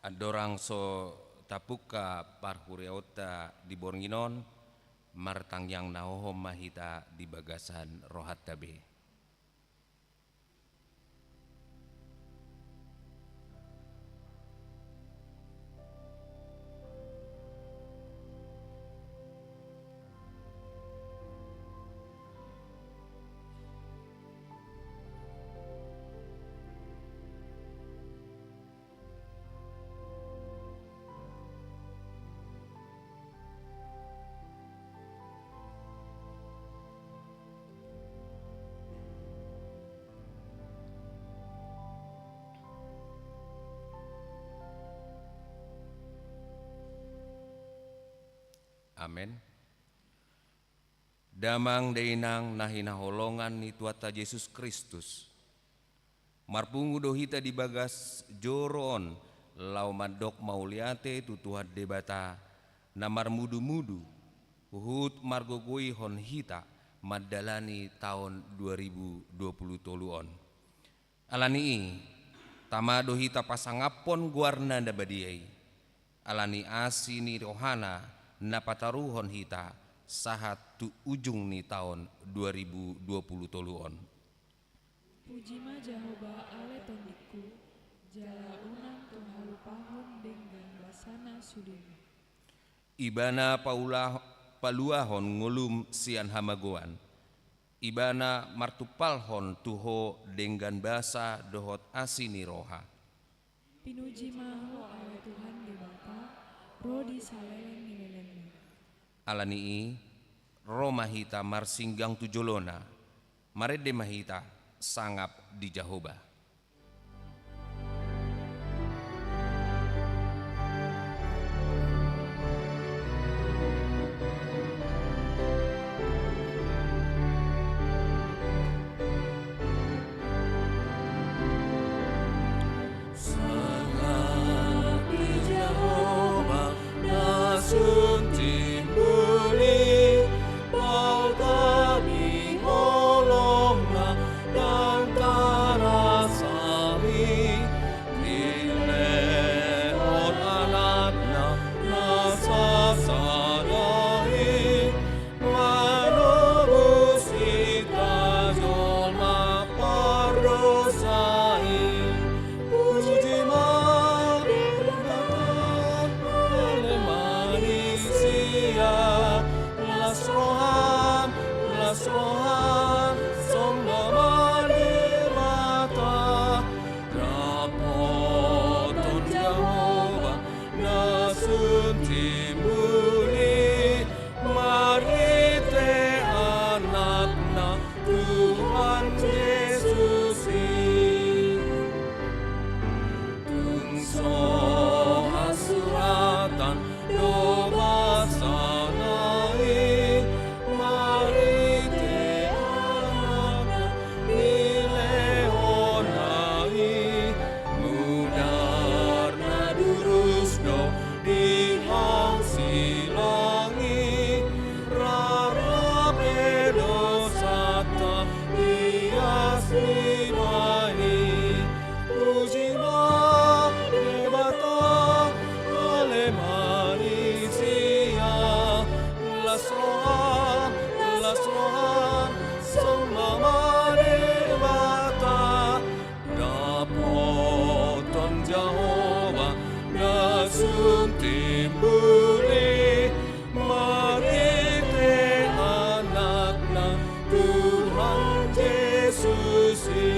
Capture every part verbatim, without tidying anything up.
Andorang so tapungka parhuriaonta di borngin on, martangiang na hohom ma hita di bagasan rohanta be. Amen. Damang dainang na hinaholongan ni Tuhanta Jesus Kristus. Marpungu do hita di bagas joro on, laho mandok mauliate tu Tuhan Debata, na marmudu-mudu, huhut margogoihon hita mandalani taon dua ribu dua puluh tolu on. Alani i, tama do hita pasangaphon goarna na badia i. Alani asi ni rohana na pataruhon hita sahat tu ujung ni taon dua ribu dua puluh tolu on. Puji ma Jahowa ale tondingku, jala unang tung halupahon denggan basana sudena. Ibana paula-, paluahon ngolum sian hamagoan. Ibana martumpalhon tu ho denggan basa dohot asi ni roha. Pinuji ma ho ale Tuhan Debata, ro di saleleng ni lelengmu. Alani i, ro ma hita marsinggang tu jolona, marende ma hita sangap di Jahowa. Sangap di Jahowa na sun timbul i, pauta ni holongna ndang tarasami, dilehon anakna na sasada i, manobus hita jolma pardosa i. Puji ma Debata ale manisia, las roham, las roham, songgop ma Debata. Dapoton Jahowa na sun timbul i, marhite Anakna Tuhan Jesus i. Tung so hasuratan do basana i, marhite Anakna nilehonna i, mudar na durus do di hasilang i, rara pe dosanta ias ni bahi. Puji ma Debata ale manisia, las roham, las roham, songgop ma Debata. Dapoton Jahowa na sun timbul i, marhite Anakna Tuhan Jesus i.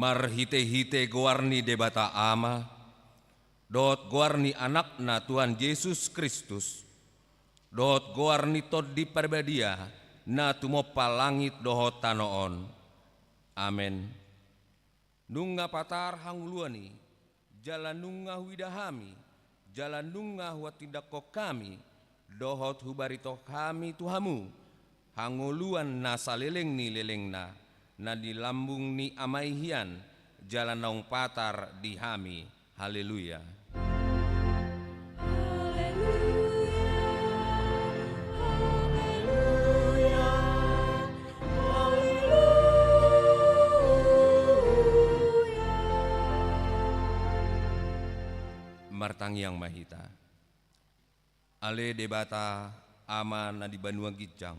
Marhite-hite goar ni Debata Ama, dohot goar ni Anakna Tuhan Jesus Kristus, dohot goar ni Tondi Parbadia, na tumompa langit dohot tano on. Amen. Nunga patar hangoluan i, jala nunga huida hami, jala nunga huhatindanghon hami, dohot hubarito hami tu hamu, hangoluan na saleleng ni lelengna, na di lambung ni Ama i hian, jala naung patar di hami. Haleluya. Haleluya, haleluya, haleluya. Martangiang ma hita. Ale Debata, Ama na di banua ginjang,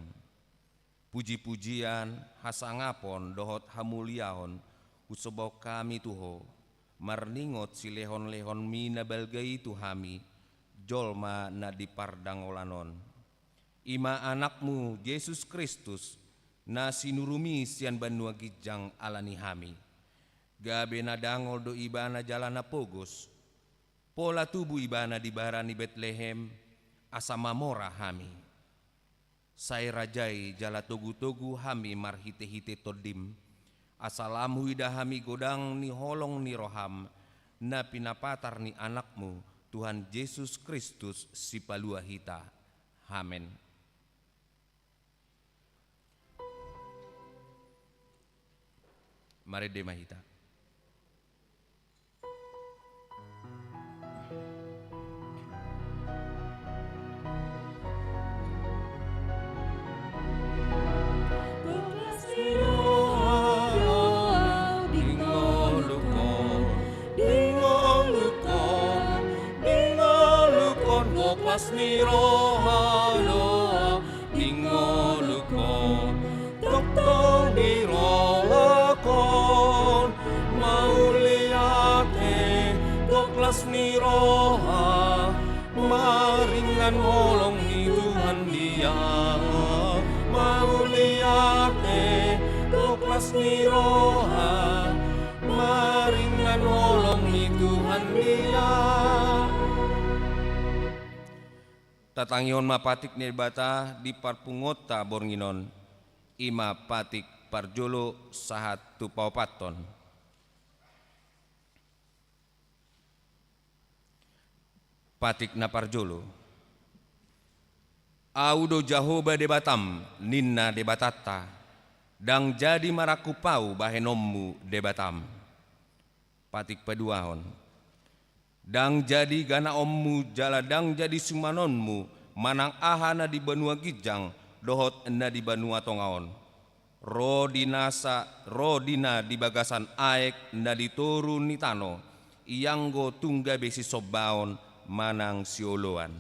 puji-pujian, hasangapon dohot hamuliaon husombahon hami tu Ho, marningot silehon-lehonmi na balga i tu hami, jolma na di pardangolan on. I ma Anakmu, Jesus Kristus, na sinurumi sian banua ginjang ala ni hami. Gabe na dangol do Ibana jala na pogos. Pola tubu Ibana di bara ni Betlehem, asa mamora hami. Sai rajai jala togu-togu hami marhite-hite Tondim, asa lam huida hami godang ni holong ni roham, na pinapatar ni Anakmu, Tuhan Jesus Kristus, Sipalua hita. Amen. Marende ma hita. Di ngolungkon, di ngolungkon, di ngolungkon, goklas ni roha do au di ngolungkon, tongtong di rohakon. Mauliate, goklas ni roha, maringan holong ni Tuhan dia. Mauliate, goklas ni roha, maringan holong ni Tuhan dia. Tatangihon ma patik ni Debata di parpunguanta borngin on, i ma patik parjolo sahat tu paopathon. Patik na parjolo. Ahu do Jahowa Debatam, ninna Debatanta, ndang jadi marangkup ahu bahenonmu debatam. Patik paduahon. Ndang jadi ganaonmu jala ndang jadi sumanonmu manang aha na di banua ginjang dohot na di banua tonga on. Ro di nasa, ro di na di bagasan aek na di toru ni tano, ianggo tung gabe sisombaon manang sioloan.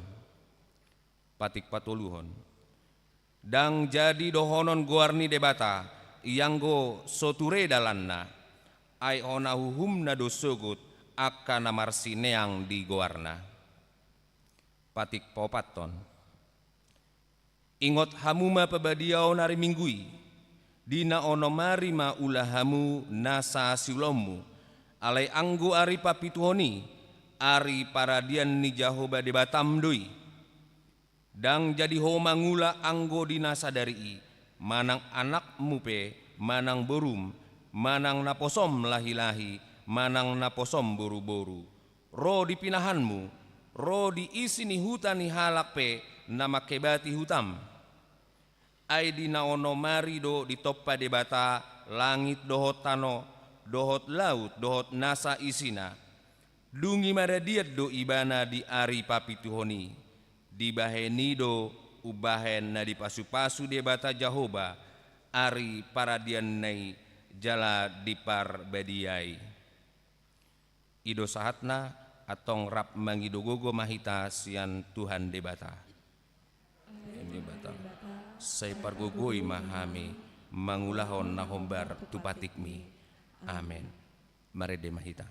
Patik patoluhon. Ndang jadi dohonon goar ni Debata, ianggo so ture dalanna, ai hona uhumna do sogot angka na marsineang di goarna. Patik paopathon. Ingot hamu ma pabadiaon ari Minggu i, di na onom ari ma ula hamu nasa siulaonmu, alai anggo ari papituhon i, ari paradian ni Jahowa Debatam do i. Ndang jadi ho mangula anggo di na sadari i, manang anakmu pe, manang borum, manang naposom lahi-lahi, manang naposom boru-boru. Ro di pinahanmu, ro di isi ni huta ni halak pe na manghebati hutam. Ai di na onom ari do ditompa Debata langit dohot tano, dohot laut, dohot nasa isina. Dung i maradian do Ibana di ari papituhon i. Dibahen i do umbahen na dipasu-pasu Debata Jahowa ari paradianna i jala diparbadiai. I do sahatna, antong rap mangido gogo ma hita sian Tuhan Debata. Debata, sai pargogoi ma hami mangulahon na hombar tu patikmi. Amen. Marende ma hita.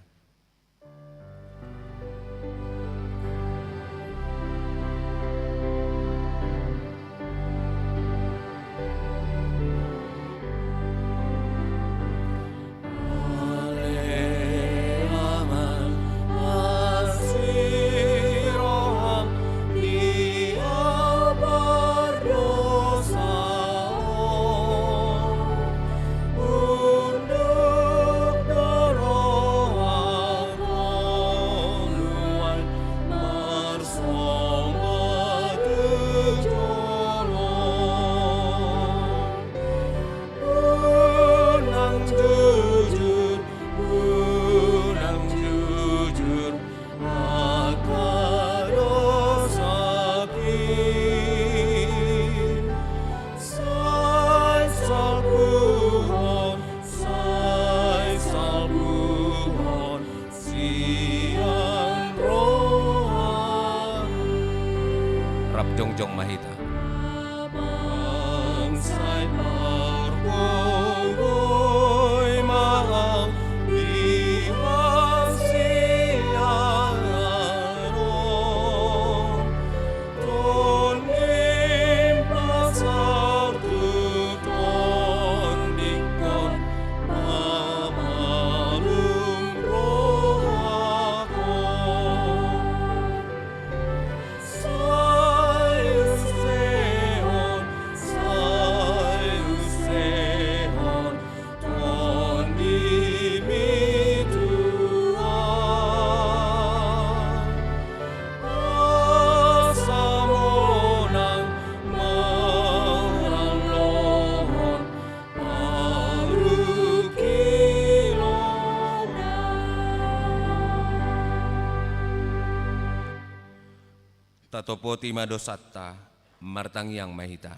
Topoti ma dosanta, martangiang ma hita.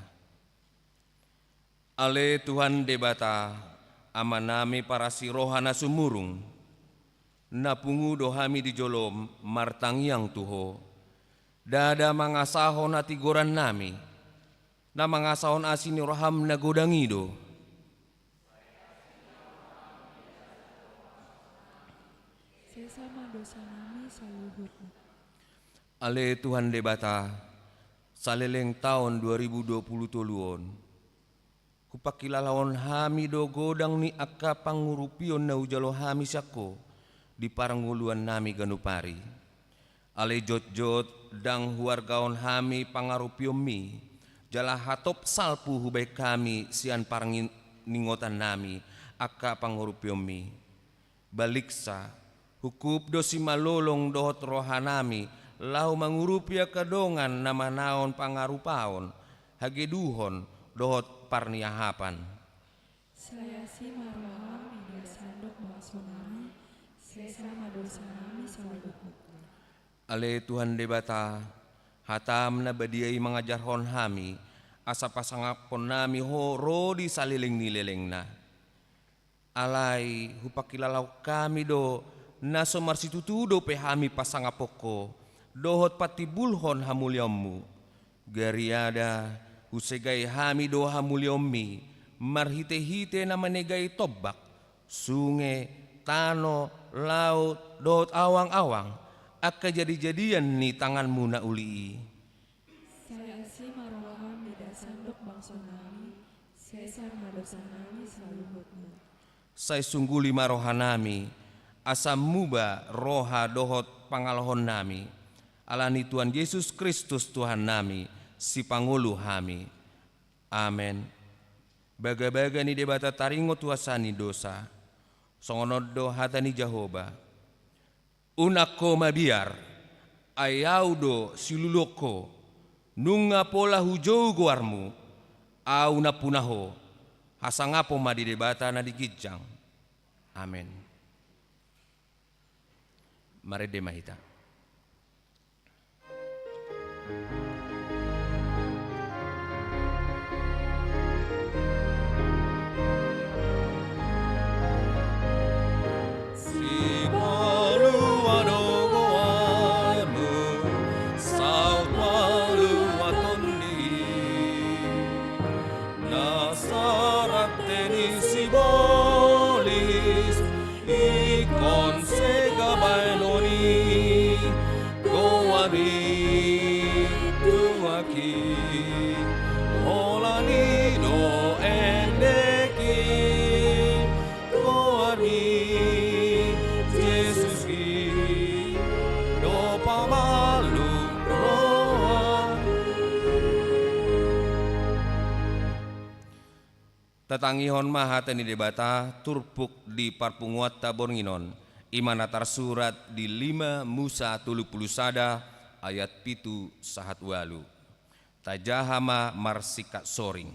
Ale Tuhan Debata, Amanami parasi roha na sumurung, na pungu do hami di jolom martangiang tu Ho. Ndada mangasahon hatigorannami, na mangasahon asi ni roham na godang i do. Sesa ma dosanami saluhutna. Ale Tuhan Debata, saleleng taon dua ribu dua pulu tolu on, hupangkilalahon hami do godang ni angka pangurupion na hujalo hami sian Ho di parngoluannami ganup ari. Alai jotjot ndang huargahon hami pangarupionmi, jala hatop salpu hubaen hami sian parngin-, parningotannami angka pangarupionmi. Baliksa, hungkup do simalolong dohot rohanami, laho mangurupi angka dongan na manaon pangarupaon, hageduhon, dohot parniahapan. Sai asi ma roham mida sandok bangsonami, sesa ma dosanami saluhutna. Ale Tuhan Debata, hatam na badia i mangajarhon hami, asa pasangaphonnami Ho ro di saleleng ni lelengna. Alai hupangkilalahon hami do, na so marsitutu dope hami pasangaphon Ho, dohot patimbulhon hamuliaonmu. Gariada, husegai hami do hamuliaonmi, marhitehite na manegai tombak, sunge, tano, laut, dohot awangawang, angka jadijadian ni tanganmu na uli i. Sai asi ma roham mida sandok bangsonami, sesa ma dosanami saluhutna. Sai sungguli ma rohanami, asa muba roha dohot pangalahonnami, ala ni Tuhan Jesus Kristus Tuhannami, Sipangolu hami. Amen. Bagabaga ni Debata taringot huasa ni dosa. Songon on do hata ni Jahowa. Unang ho mabiar, ai Ahu do siluluhon ho, nunga pola hujou goarmu, Ahu nampuna ho, hasangapon ma di Debata na di ginjang. Amen. Marende ma hita. Sipalua do goarmu, saut palua tondi, na sarate ni sibolis, ingkon sega baenon i goar ni Tuhanki, holan i do endek i goar ni Jesuski, do pamalum roha. Tatangihon ma hata ni Debata turpuk di parpunguanta borngin on, i ma na tarsurat di lima Musa tolu pulu sada ayat pitu sahat ualu. Tajaha ma marsingkat soring.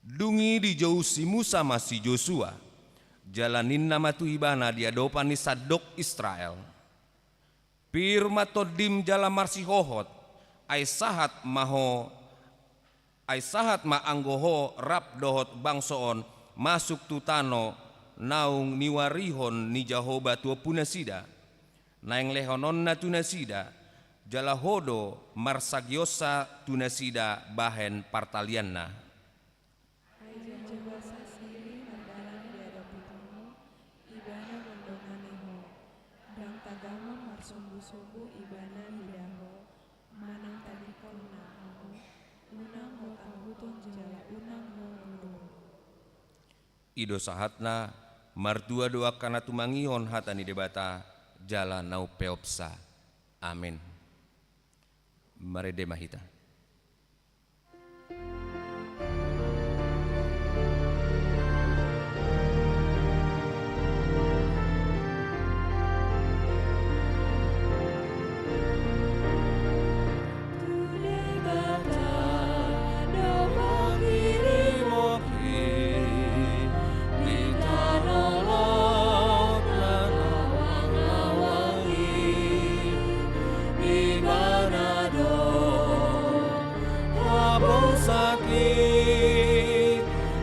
Dung i dijou si Musa ma si Josua, jala ninna ma tu ibana di adopan ni sandok Israel: Pir ma tondim jala marsihohot, ai sahat ma ho, ai sahat ma anggo ho rap dohot bangso on masuk tu tano naung niuarihon ni Jahowa tu ompunasida. Naeng lehononna tu nasida, jala ho do marsagionsa tu nasida bahen partalianna. Ai Jahowa sasiri mardalan di adopanmu, Ibana mandongani ho. Ndang tagamon marsombusombu Ibana mida ho, manang tadingkon na ho, unang ho tahuton jala unang ho bodohon. I do sahatna. Martua do angka na tumangihon hata ni Debata jala na umpeopsa. Amen. Marende ma hita.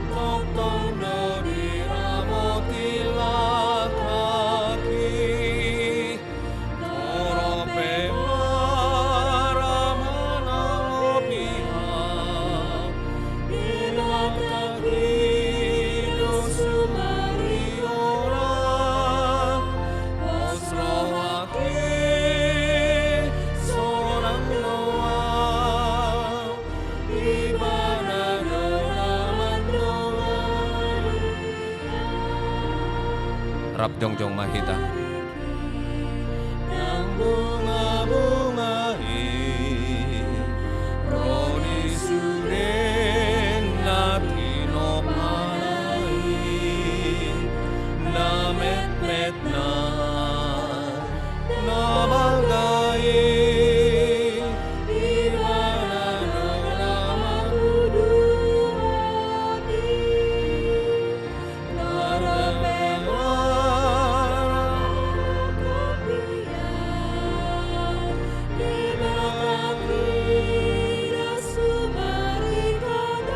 Tongtong do diramoti laklak i, torop pe marama na lobi, di laklak i do sumari holan, pos rohangki sonang do au. Rap jongjong ma hita. Nang bungabunga i ro di sude na tinompana i, na metmet na, na marga i, Ibana do na manguduhon i. Marga pe marga Ibana do sumari holan.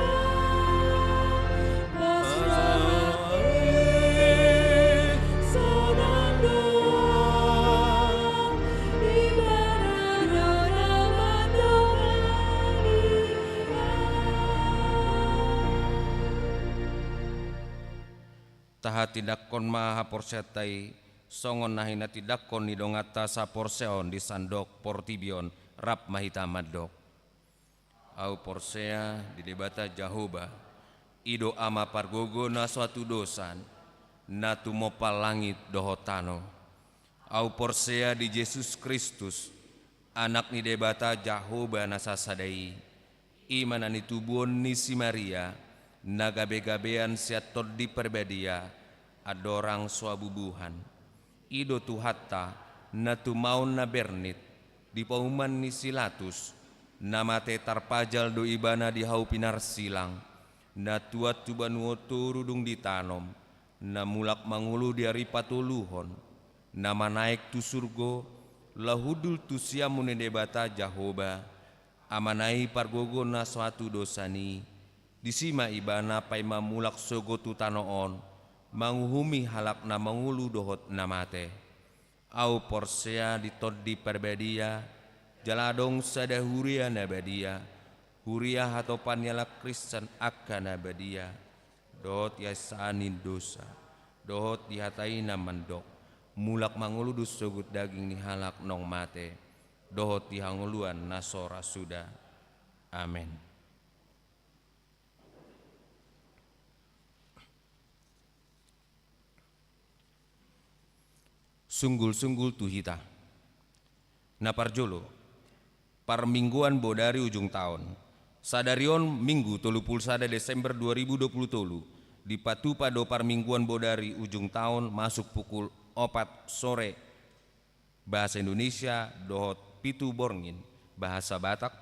Tahatindangkon ma haporseaonta i, songon na hinatindangkon ni donganta saporseaon di sandok portibi on, rap ma hita mandok. Ahu porsea di Debata Jahowa, i do Ama pargogo na so hatudosan, na tumompa langit dohot tano. Ahu porsea di Jesus Kristus, Anak ni Debata Jahowa na sasada i, i ma na nitubuhon ni si Maria, na gabegabean sian Tondi Parbadia, andorang so habubuhan. I do Tuhanta, na tumaon na bernit, di pauman ni si Latus, na mate tarpajal do Ibana di hau pinarsilang, na tuat tu banua toru dung ditanom, na mulak mangolu di ari patoluhon, na manaek tu surgo, laho hundul tu siamun ni Debata Jahowa, Amana i pargogo na so hatudosan i, disi ma Ibana paima mulak sogot tu tano on, manguhumi halak na mangolu dohot na mate. Ahu porsea di Tondi Parbadia, jala adong sada huria na badia, huria hatopan ni halak Kristen angka na badia, dohot hahinsaan ni dosa, dohot di hata i na mandok, mulak mangolu do sogot daging ni halak naung mate, dohot di hangoluan na so ra suda. Amen. Sunggul-sunggul tu hita. Na parjolo, parmingguan bodari ujung taon. Sadari on Minggu tolu pulu sada Desember dua ribu dua pulu tolu, dipatupa do parmingguan bodari ujung taon masuk pukul opat sore bahasa Indonesia dohot pitu borngin bahasa Batak,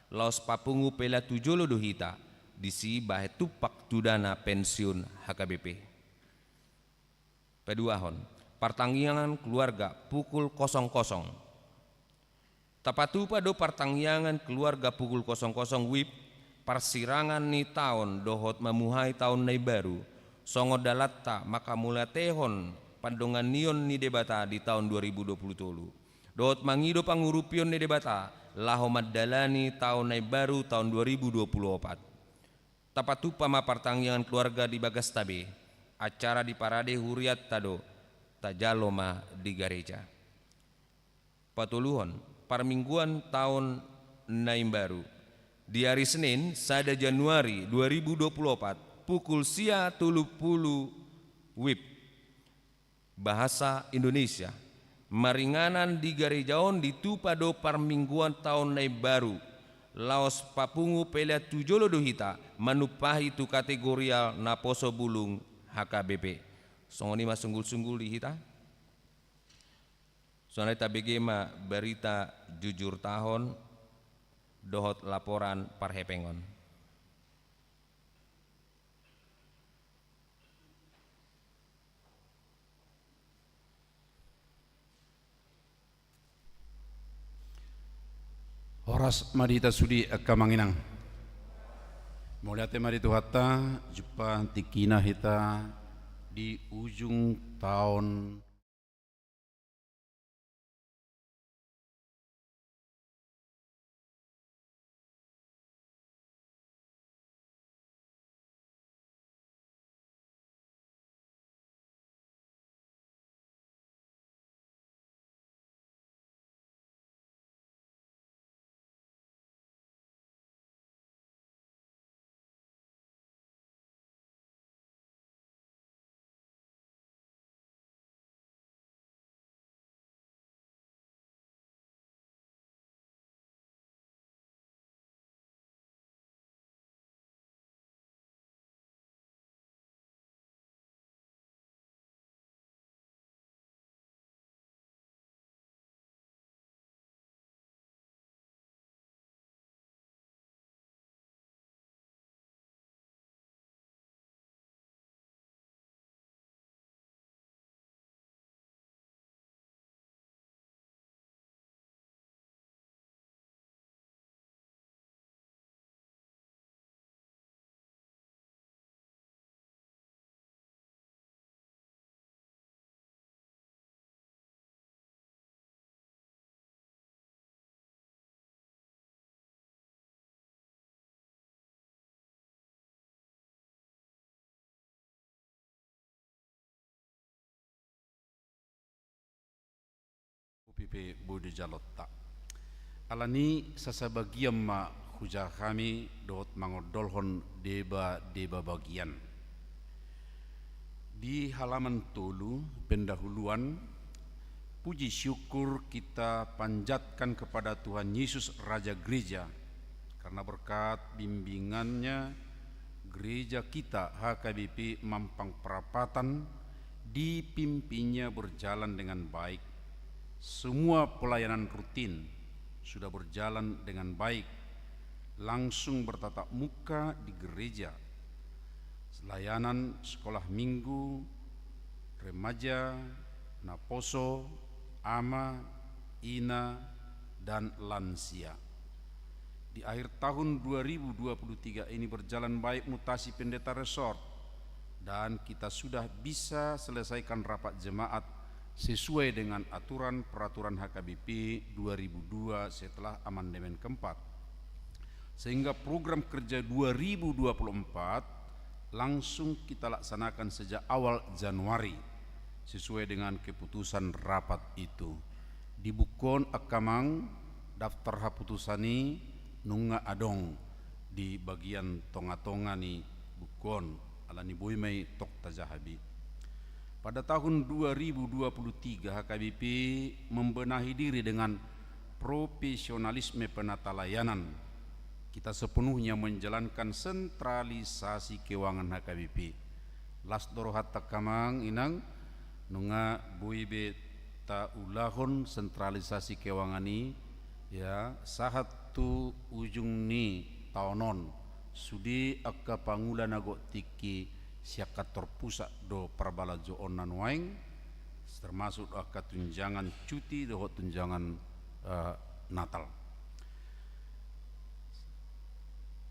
laos papungu pelean tu jolo do hita, disi bahen tumpak tu dana pensiun H K B P. Paduahon, partangiangan keluarga pukul kosong kosong. Tapatupa do partangiangan keluarga pukul kosong kosong WIB, parsirangan ni taon dohot mamuhai taon na imbaru, songon dalanta manghamauliatehon pandonganion ni Debata di taon dua ribu dua pulu tolu, dohot mangido pangurupion ni Debata laho mandalani taon na imbaru taon dua ribu dua pulu opat. Tapatupa ma partangiangan keluarga di bagasta be, acara di parade hurianta do, tajalo ma di gareja. Patoluhon, parmingguan taon na imbaru. Di ari Senin, sada Januari dua ribu dua pulu opat, pukul sia tolu pulu WIB. Bahasa Indonesia. Maringanan di gareja on ditupa do parmingguan taon na imbaru, laos papungu pelean tu jolo do hita manumpahi tu kategorial naposo bulung H K B P. Songon i ma sunggul-sunggul di hita. Sonari tabege ma barita jujur tahon dohot laporan parhepengon. Horas ma di hita sude angka amang inang. Mauliate ma di Tuhanta, jumpa tingkina hita di ujung taon. Upi pe boi do jalonta. Alani sasabagian ma hujaha hami dohot mangondolhon deba-deba bagian. Di halaman tolu, pendahuluan, puji syukur kita panjatkan kepada Tuhan Yesus, Raja Gereja, karena berkat bimbingannya, gereja kita H K B P Mampang Prapatan dipimpinnya berjalan dengan baik. Semua pelayanan rutin sudah berjalan dengan baik, langsung bertatap muka di gereja. Layanan sekolah minggu, remaja, naposo, ama, ina, dan lansia. Di akhir tahun dua ribu dua puluh tiga ini berjalan baik mutasi pendeta resort, dan kita sudah bisa selesaikan rapat jemaat sesuai dengan aturan peraturan H K B P dua ribu dua setelah amandemen keempat. Sehingga program kerja dua ribu dua puluh empat langsung kita laksanakan sejak awal Januari, sesuai dengan keputusan rapat itu. Di buku on, angka amang, daftar haputusan i nunga adong di bagian tonga-tonga ni buku on, alani boi ma i tong tajaha be. Pada tahun dua ribu dua puluh tiga, H K B P membenahi diri dengan profesionalisme penata layanan. Kita sepenuhnya menjalankan sentralisasi keuangan H K B P. Las do rohanta, angka amang inang, nunga boi be taulahon sentralisasi keuangan i, ya, sahat tu ujung ni taon on. Sude angka pangula na gok tingki sian kantor pusat do parbalanjoonna nuaeng, termasuk angka tunjangan cuti dohot tunjangan, eh, Natal.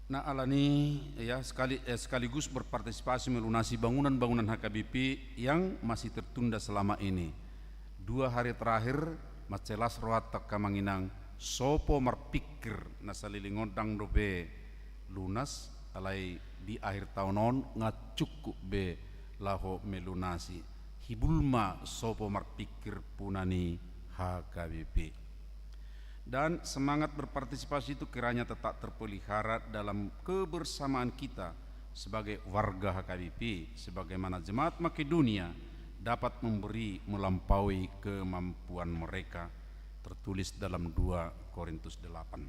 Nah, alani, ya, sekali, eh, sekaligus berpartisipasi melunasi bangunan-bangunan H K B P yang masih tertunda selama ini. Dua hari terakhir, mansai las rohanta, angka amang inang, sopo marpikir, na saleleng on ndang dope lunas, alai di akhir taon on nga cukup be laho melunasi. Hibul ma sopo marpikir puna ni H K B P. Dan semangat berpartisipasi itu kiranya tetap terpelihara dalam kebersamaan kita sebagai warga H K B P, sebagaimana jemaat Makedonia dapat memberi melampaui kemampuan mereka, tertulis dalam dua Korintus delapan.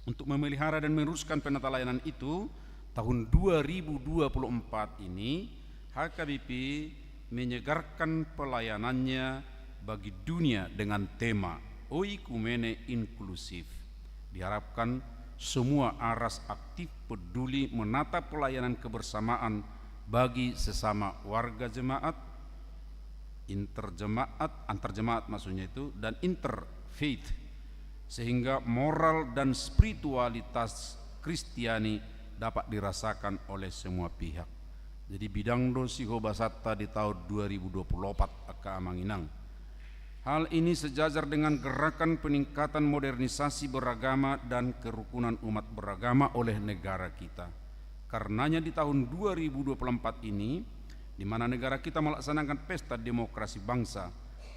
Untuk memelihara dan meneruskan penata layanan itu, tahun dua ribu dua puluh empat ini, H K B P menyegarkan pelayanannya bagi dunia dengan tema Oikumene Inklusif. Diharapkan semua aras aktif peduli menata pelayanan kebersamaan bagi sesama warga jemaat, interjemaat, antar jemaat maksudnya itu, dan interfaith, sehingga moral dan spiritualitas Kristiani dapat dirasakan oleh semua pihak. Jadi bidang do sihobasanta di tahun dua ribu dua puluh empat, angka amang inang. Hal ini sejajar dengan gerakan peningkatan modernisasi beragama dan kerukunan umat beragama oleh negara kita. Karenanya di tahun dua ribu dua puluh empat ini, di mana negara kita melaksanakan pesta demokrasi bangsa,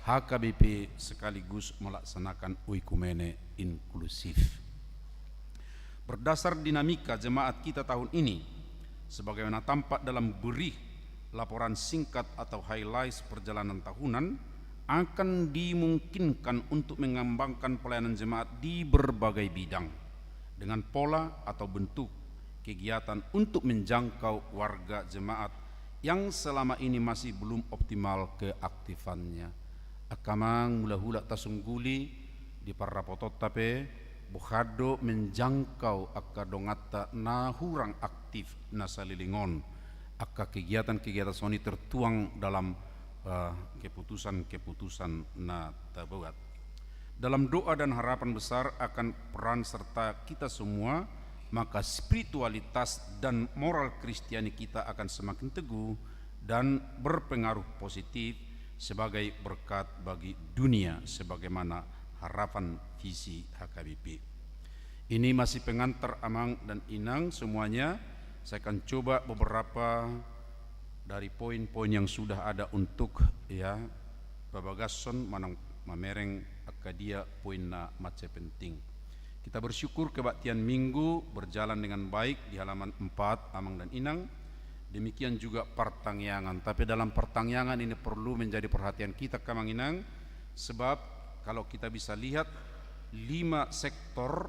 H K B P sekaligus melaksanakan oikumene inklusif. Berdasar dinamika jemaat kita tahun ini, sebagaimana tampak dalam berih laporan singkat atau highlights perjalanan tahunan, akan dimungkinkan untuk mengembangkan pelayanan jemaat di berbagai bidang, dengan pola atau bentuk kegiatan untuk menjangkau warga jemaat yang selama ini masih belum optimal keaktifannya. Angka amang, mula-mula tasungguli di parrapotonta pe, boha do menjangkau angka donganta na hurang aktif na saleleng on. Angka kegiatan-kegiatan songon i tertuang dalam, eh, keputusan-keputusan na tabuat. Dalam doa dan harapan besar akan peran serta kita semua, maka spiritualitas dan moral Kristiani kita akan semakin teguh dan berpengaruh positif sebagai berkat bagi dunia, sebagaimana harapan visi H K B P. Ini masih pengantar amang dan inang semuanya. Saya akan coba beberapa dari poin-poin yang sudah ada untuk, ya, pabagason manang mamereng angka dia poin na mansai penting. Kita bersyukur kebaktian Minggu berjalan dengan baik di halaman empat, amang dan inang. Demikian juga partangiangan. Tapi dalam partangiangan ini perlu menjadi perhatian kita, angka amang inang, sebab kalau kita bisa lihat lima sektor,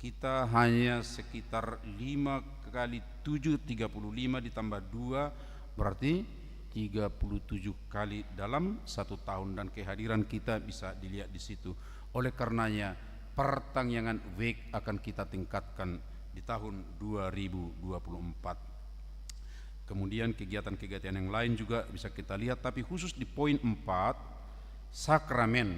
kita hanya sekitar lima kali tujuh, tiga puluh lima ditambah dua, berarti tiga puluh tujuh kali dalam satu tahun, dan kehadiran kita bisa dilihat di situ. Oleh karenanya, partangiangan wijk akan kita tingkatkan di tahun dua ribu dua puluh empat. Kemudian kegiatan-kegiatan yang lain juga bisa kita lihat, tapi khusus di poin empat, sakramen.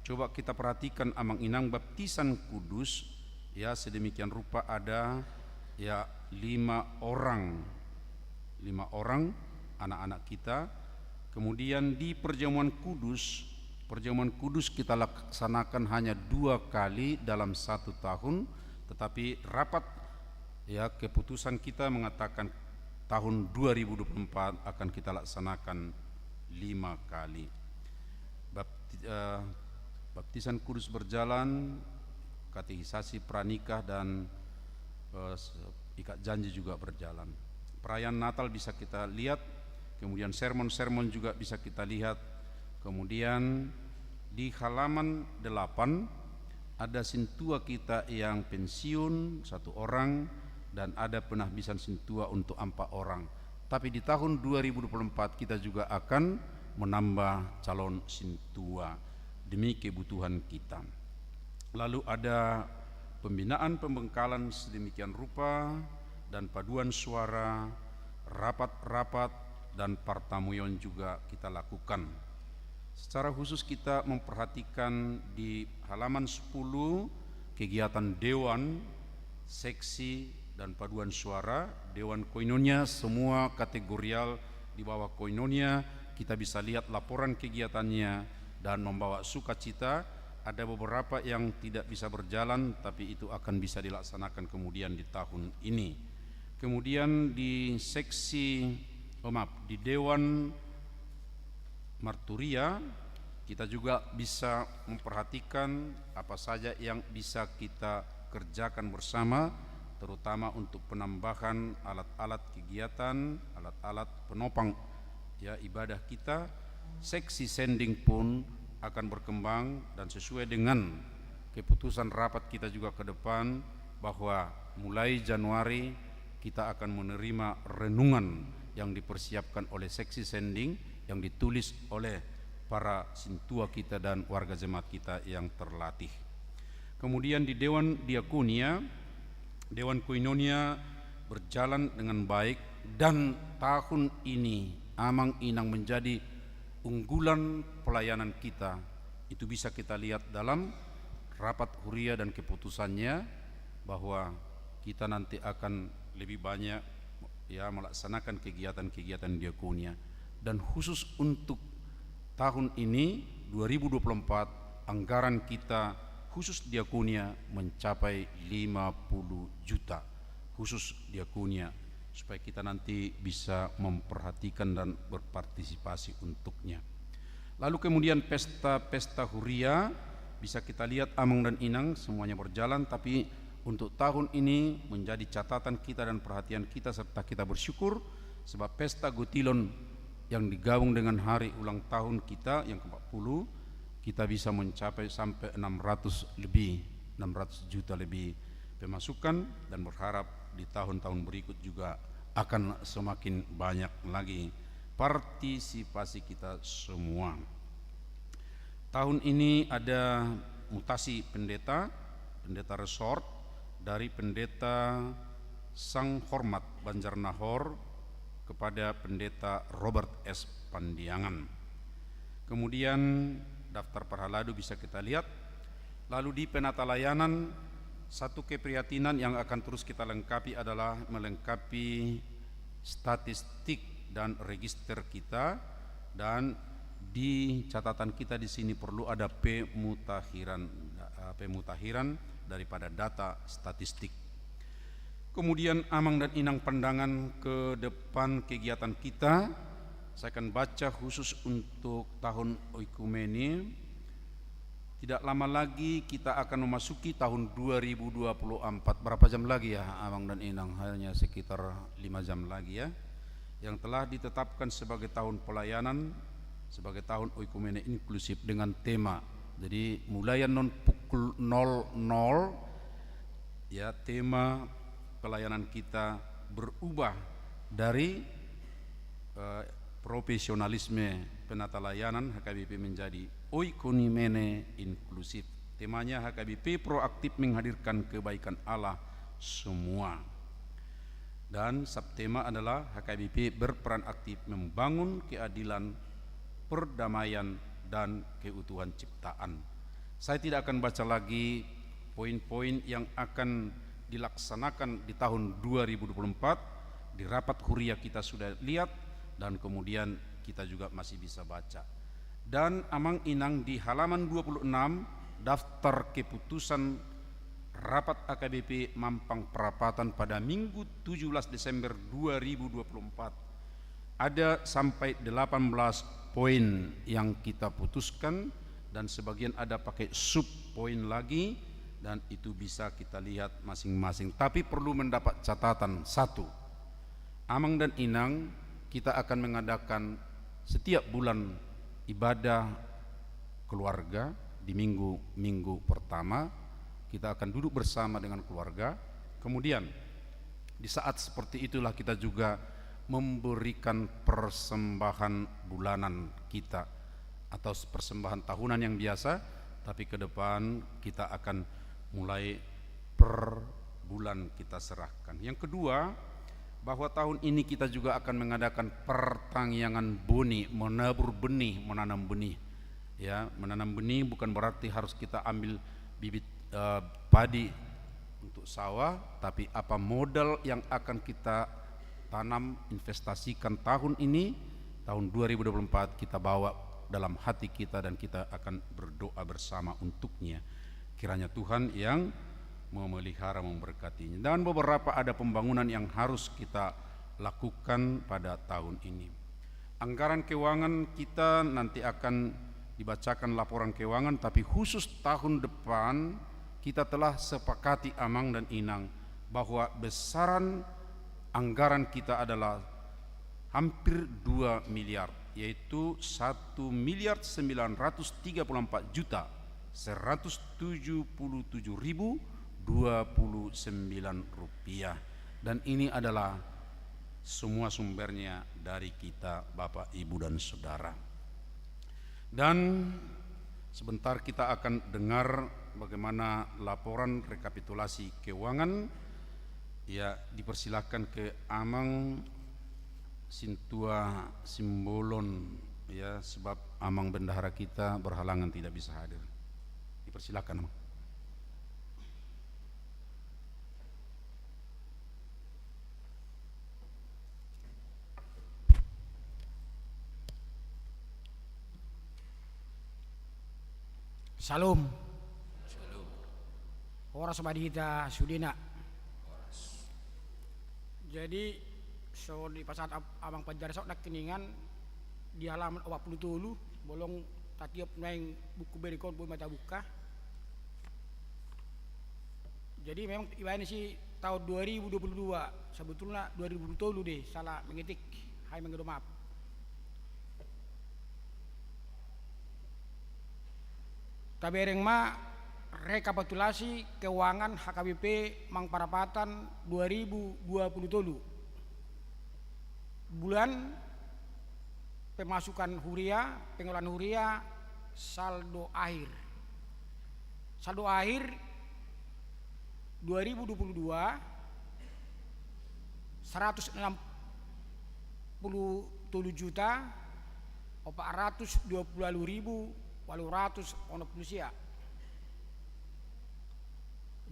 Coba kita perhatikan, amang inang, baptisan kudus, ya, sedemikian rupa ada, ya, lima orang, lima orang anak-anak kita. Kemudian di perjamuan kudus, perjamuan kudus kita laksanakan hanya dua kali dalam satu tahun, tetapi rapat, ya, keputusan kita mengatakan tahun dua ribu dua puluh empat akan kita laksanakan lima kali. Bapti-, eh, baptisan kudus berjalan, katekisasi pranikah, dan, eh, se-, ikat janji juga berjalan. Perayaan Natal bisa kita lihat, kemudian sermon-sermon juga bisa kita lihat. Kemudian di halaman delapan, ada sintua kita yang pensiun, satu orang, dan ada penahbisan sintua untuk empat orang. Tapi di tahun dua ribu dua puluh empat kita juga akan menambah calon sintua demi kebutuhan kita. Lalu ada pembinaan pembengkalan sedemikian rupa, dan paduan suara, rapat-rapat, dan partamueon juga kita lakukan. Secara khusus kita memperhatikan di halaman sepuluh kegiatan dewan, seksi, dan paduan suara. Dewan koinonia, semua kategorial di bawah koinonia, kita bisa lihat laporan kegiatannya dan membawa sukacita. Ada beberapa yang tidak bisa berjalan, tapi itu akan bisa dilaksanakan kemudian di tahun ini. Kemudian di seksi, oh maaf, di dewan marturia, kita juga bisa memperhatikan apa saja yang bisa kita kerjakan bersama, terutama untuk penambahan alat-alat kegiatan, alat-alat penopang, ya, ibadah kita. Seksi sending pun akan berkembang dan sesuai dengan keputusan rapat kita juga ke depan, bahwa mulai Januari kita akan menerima renungan yang dipersiapkan oleh seksi sending, yang ditulis oleh para sintua kita dan warga jemaat kita yang terlatih. Kemudian di Dewan Diakonia, Dewan Koinonia berjalan dengan baik, dan tahun ini, amang inang, menjadi unggulan pelayanan kita. Itu bisa kita lihat dalam rapat huria dan keputusannya, bahwa kita nanti akan lebih banyak, ya, melaksanakan kegiatan-kegiatan diakonia. Dan khusus untuk tahun ini, dua ribu dua puluh empat, anggaran kita khusus diakonia mencapai lima puluh juta khusus diakonia, supaya kita nanti bisa memperhatikan dan berpartisipasi untuknya. Lalu kemudian pesta-pesta huria, bisa kita lihat, Amang dan Inang, semuanya berjalan, tapi untuk tahun ini menjadi catatan kita dan perhatian kita, serta kita bersyukur, sebab pesta Gotilon yang digabung dengan hari ulang tahun kita yang keempat puluh, kita bisa mencapai sampai enam ratus lebih, enam ratus juta lebih pemasukan, dan berharap di tahun-tahun berikut juga akan semakin banyak lagi partisipasi kita semua. Tahun ini ada mutasi pendeta, pendeta resort, dari Pendeta Sang Hormat Banjarnahor kepada Pendeta Robert S Pandiangan. Kemudian daftar parhalado bisa kita lihat. Lalu di penata layanan, satu keprihatinan yang akan terus kita lengkapi adalah melengkapi statistik dan register kita, dan di catatan kita di sini perlu ada pemutakhiran, eh, pemutakhiran daripada data statistik. Kemudian, Amang dan Inang, pandangan ke depan kegiatan kita, saya akan baca khusus untuk tahun oikumene. Tidak lama lagi kita akan memasuki tahun dua ribu dua puluh empat. Berapa jam lagi, ya, Amang dan Inang? Hanya sekitar lima jam lagi, ya. Yang telah ditetapkan sebagai tahun pelayanan, sebagai tahun oikumene inklusif dengan tema. Jadi, mulai annon pukul nol nol, ya, tema pelayanan kita berubah dari, eh, profesionalisme penata layanan H K B P menjadi oikumene inklusif. Temanya H K B P proaktif menghadirkan kebaikan Allah semua. Dan subtema adalah H K B P berperan aktif membangun keadilan, perdamaian, dan keutuhan ciptaan. Saya tidak akan baca lagi poin-poin yang akan dilaksanakan di tahun dua ribu dua puluh empat. Di rapat huria kita sudah lihat, dan kemudian kita juga masih bisa baca. Dan, Amang Inang, di halaman dua puluh enam, daftar keputusan rapat H K B P Mampang Prapatan pada Minggu tujuh belas Desember dua ribu dua puluh empat. Ada sampai delapan belas poin yang kita putuskan, dan sebagian ada pakai sub poin lagi, dan itu bisa kita lihat masing-masing. Tapi perlu mendapat catatan, satu, Amang dan Inang, kita akan mengadakan setiap bulan ibadah keluarga di minggu-minggu pertama. Kita akan duduk bersama dengan keluarga. Kemudian, di saat seperti itulah kita juga memberikan persembahan bulanan kita atau persembahan tahunan yang biasa, tapi ke depan kita akan mulai per bulan kita serahkan. Yang kedua, bahwa tahun ini kita juga akan mengadakan pertangiangan boni, menabur benih, menanam benih. Ya, menanam benih bukan berarti harus kita ambil bibit, eh, padi untuk sawah, tapi apa modal yang akan kita tanam, investasikan tahun ini, tahun dua ribu dua puluh empat, kita bawa dalam hati kita dan kita akan berdoa bersama untuknya. Kiranya Tuhan yang memelihara, memberkatinya. Dan beberapa ada pembangunan yang harus kita lakukan pada tahun ini. Anggaran keuangan kita nanti akan dibacakan laporan keuangan, tapi khusus tahun depan kita telah sepakati, Amang dan Inang, bahwa besaran anggaran kita adalah hampir dua miliar, yaitu satu miliar sembilan ratus tiga puluh empat juta seratus tujuh puluh tujuh ribu dua puluh sembilan rupiah. Dan ini adalah semua sumbernya dari kita, Bapak, Ibu, dan Saudara. Dan sebentar kita akan dengar bagaimana laporan rekapitulasi keuangan. Ya, dipersilahkan ke Amang Sintua Simbolon, ya, sebab Amang Bendahara kita berhalangan, tidak bisa hadir. Dipersilahkan, Amang. Shalom. Shalom. Horas ma di hita sudena. Horas. Jadi, so dipasahat ab-, abang panjari saut nangkiningan di halaman opat pulu tolu, bolong tatiop naeng buku berikon boi ma tabuka. Jadi memang ibaen si tahun dua ribu dua puluh dua, sebetulna dua ribu dua puluh tolu deh, salah mengetik, hai mengedo maaf. Tabereng ma rekapitulasi keuangan H K B P Mampang Perapatan dua ribu dua puluh tolu. Bulan, pemasukan huria, pengeluaran huria, saldo akhir. Saldo akhir dua ribu dua puluh dua, seratus enam puluh tolu juta opat ratus dua puluh walu ribu walu ratus onom pulu sia.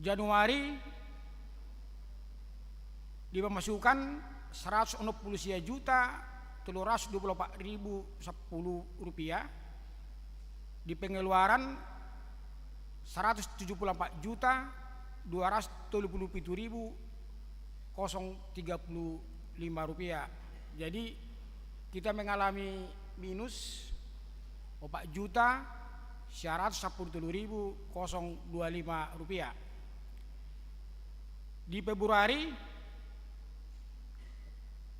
Januari, dipamasukan seratus onom pulu sia juta tolu ratus dua pulu opat ribu sampulu rupiah, di pengeluaran seratus tujuh pulu empat juta dua ratus tolu pulu pitu ribu kosong tiga pulu lima rupiah. Jadi, kita mengalami minus opat juta sia ratus sampulu tolu ribu kosong dua lima rupiah. Di Februari,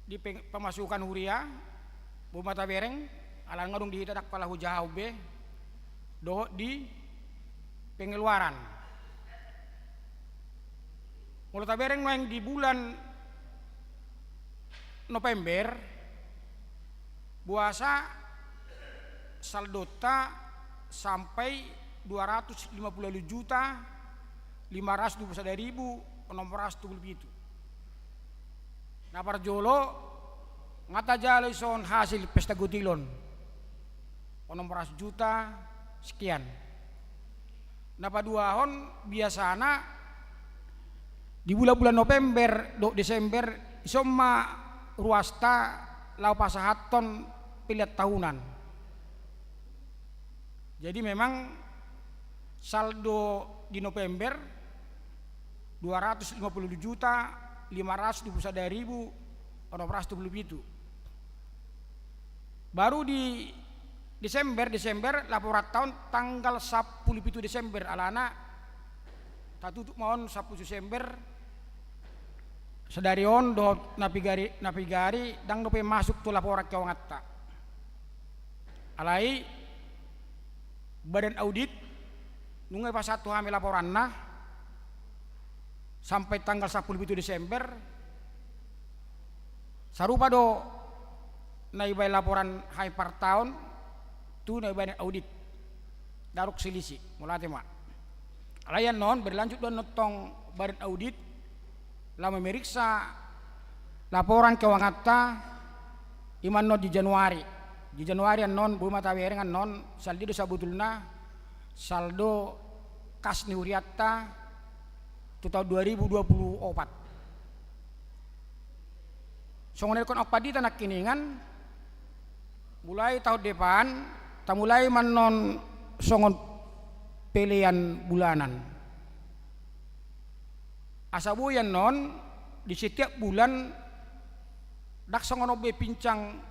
di peng-, pemasukan huria, boi ma tabereng, ala nga dung di hita ndang pala hujaha be, dohot di pengeluaran. Molo tabereng nuaeng di bulan November, boasa saldonta sampai dua ratus lima pulu walu juta lima ratus dua pulu sada ribu onom ratus tolu pulu pitu. Na parjolo, nga tajalo dison hasil pesta gotilon, onom ratus juta sekian. Na paduahon, biasana di bulan-bulan November dohot Desember, dison ma ruasta laho pasahathon pelean tahunan. Jadi memang saldo di November dua ratus lima pulu juta lima ratus dua pulu sada ribu onom ratus dua pulu pitu. Baru di Desember, Desember, laporan taon tanggal sampulu pitu Desember, alana tatutup ma on sampulu Desember, sadari on dohot na pigari, na pigari, ndang dope masuk tu laporan keuanganta. Alai, Badan Audit, nunga dipasahat tu hami laporanna, sampai tanggal sampulu pitu Desember, sarupa do na dibaen laporan hami partaon, tu na dibaen Audit. Ndang adong selisih, mauliate ma. Alai annon, berlanjut do annon tong Badan Audit, laho memeriksa laporan keuanganta, i ma annon di Januari. Di Januari annon, boi ma tabereng annon, saldo do sabotulna, saldo kas ni hurianta, tu taon dua ribu dua pulu opat. Songon na nidok ni pandita nangkiningan, mulai taon depan, tamulai ma annon songon pelean bulanan. Asa boi annon, di setiap bulan, ndang songon on be pinsang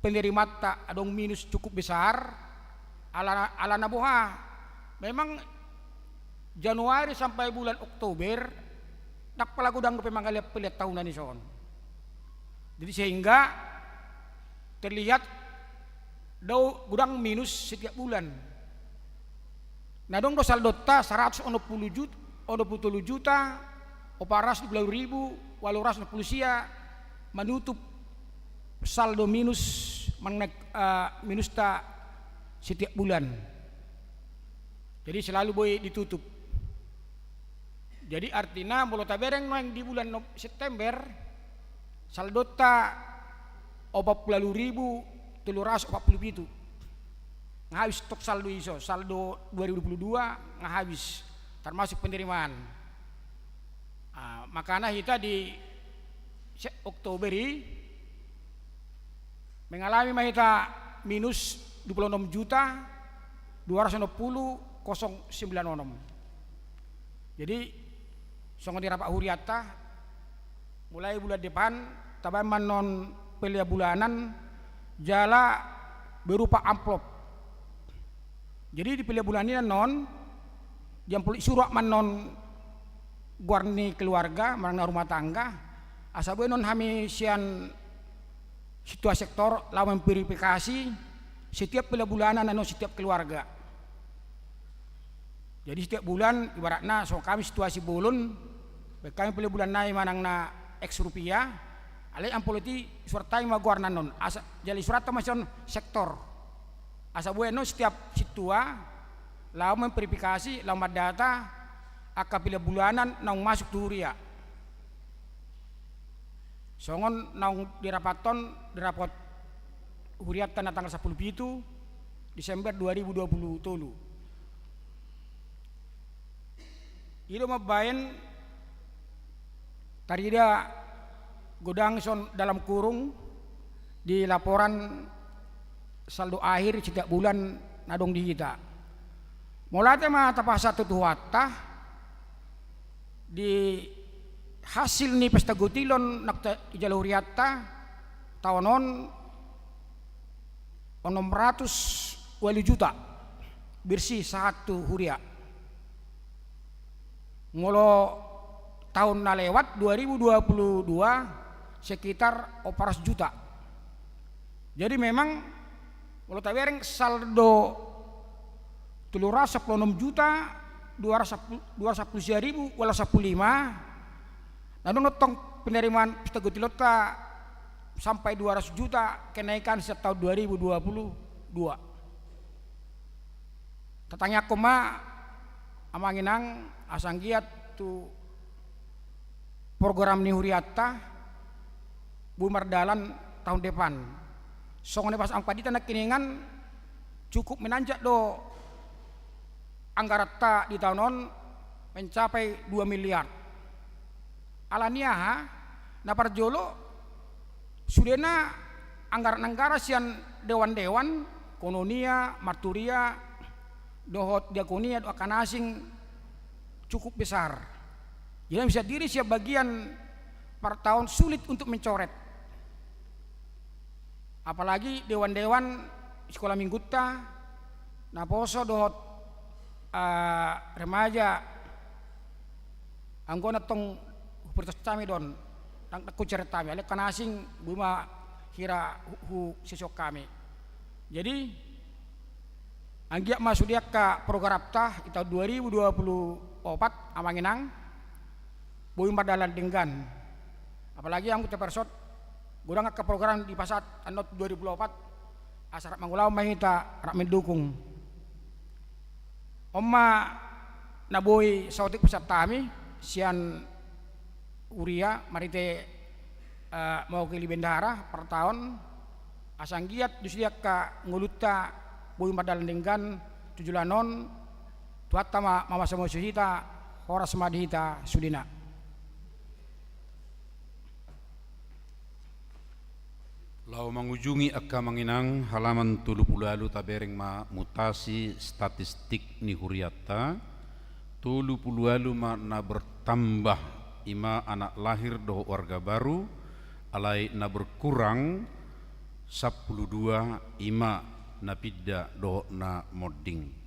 penerimaanta, adong minus cukup besar, ala, ala na boha. Memang Januari sampai bulan Oktober, ndang pala godang dope mangalehon pelean tahunan dison. Jadi sehingga terlihat do godang minus setiap bulan. Na adong do saldonta saratus onom pulu jut-, onom pulu tolu juta, opat ratus dua pulu ribu, walu ratus onom pulu sia, manutup saldo minus, manang, eh, minusta setiap bulan. Jadi selalu boi ditutup. Jadi artina molo tabereng nuaeng di bulan Nov-, September, saldonta opat pulu walu ribu tolu ratus opat pulu pitu. Nga habis tong saldo i, so, saldo dua ribu dua puluh dua nga habis, termasuk penerimaan. Ah, makana hita di se-, Oktober i, mengalami ma hita minus dua pulu onom juta dua ratus onom pulu kosong sembilan onom. Jadi songon di rapat hurianta, mulai bulan depan tabaen ma annon pelean bulanan jala berupa amplop. Jadi di pelean bulanan i annon, di amplop i surat ma annon goar ni keluarga manang na rumah tangga, asa boi annon hami sian sintua sektor laho memverifikasi setiap pelean bulanan annon setiap keluarga. Jadi setiap bulan ibaratna songon hami sintua Simbolon, baen hami pelean bulanan i manang na X rupiah, alai amplop i surat hami ma goarna annon. Asa, jadi surat ma sian sektor. Asa boi annon setiap sintua laho memverifikasi, laho mandata angka pelean bulanan naung masuk tu huria. Songon naung dirapathon di rapat hurianta na tanggal sampulu pitu Desember dua ribu dua pulu tolu. I do mambaen tarida godang son dalam kurung di laporan saldo akhir setiap bulan na adong di hita. Mauliate ma tapasahat tu Tuhanta di hasil ni pesta gotilon na ijalo hurianta taon on, onom ratus ualu juta bersih sahat tu huria. Molo taon na lewat dua ribu dua pulu dua sekitar opat ratus juta. Jadi memang molo tabereng saldo tolu ratus sampulu onom juta dua ratus sampulu sia ribu ualu sampulu lima, na adong tong penerimaan pesta gotilonta sampai dua ratus juta kenaikan sejak taon dua ribu dua pulu dua. Tatangiangkon ma amang inang asa anggiat tu program ni hurianta boi mardalan taon depan. Songon na dipasahat amang pandita nangkiningan, cukup menanjak do anggaranta di taon on mencapai dua miliar. Ala ni aha? Na parjolo, sudena anggaran-anggaran sian dewan-dewan, koinonia, marturia dohot diakonia dohot angka na asing cukup besar. Jadi bisa diri sian bagian partaon sulit untuk mencoret. Apalagi dewan-dewan sikola minggunta, naposo dohot, eh, remaja, anggo na tong hupriantos hami do on, ndang, ndang hucoret hami, alai angka na asing boi ma hira hu, husisihon hami. Jadi anggiat ma sude angka programta di taon dua ribu dua pulu opat, amang inang, boi mardalan denggan. Apalagi anggo tapersot godang angka program dipasahat annon dua ribu dua pulu opat, asa rap mangulahon ma hita, rap mendukung. On ma na boi saotik pasahat hami sian huria marhite, eh, mewakili bendahara partaon, asa anggiat di sude angka ngolunta boi mardalan denggan tu joloan on. Tuhanta ma mamasu-masu hita, horas ma di hita sudena. Laho mangujungi angka amang inang, halaman tolu pulu ualu, tabereng ma mutasi statistik ni hurianta. Tolu pulu ualu ma na bertambah, i ma anak lahir dohot warga baru, alai na berkurang sampulu dua, i ma na pinda dohot na monding.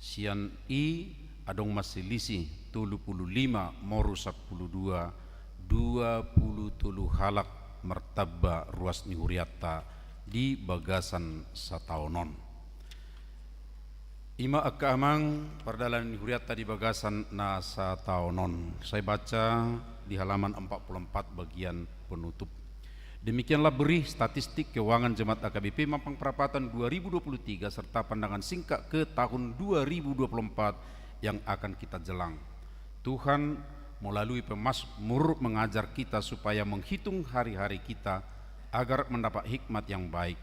Sian i adong ma selisih tolu pulu lima moru sampulu dua, dua pulu tolu halak martamba ruas ni hurianta di bagasan sataon on. I ma angka amang pardalanan ni hurianta di bagasan na sataon on. Sai baca di halaman empat puluh empat bagian penutup. Demikianlah berih statistik keuangan Jemaat A K B P Mampang Perapatan dua ribu dua puluh tiga serta pandangan singkat ke tahun dua ribu dua puluh empat yang akan kita jelang. Tuhan melalui pemazmur mengajar kita supaya menghitung hari-hari kita agar mendapat hikmat yang baik.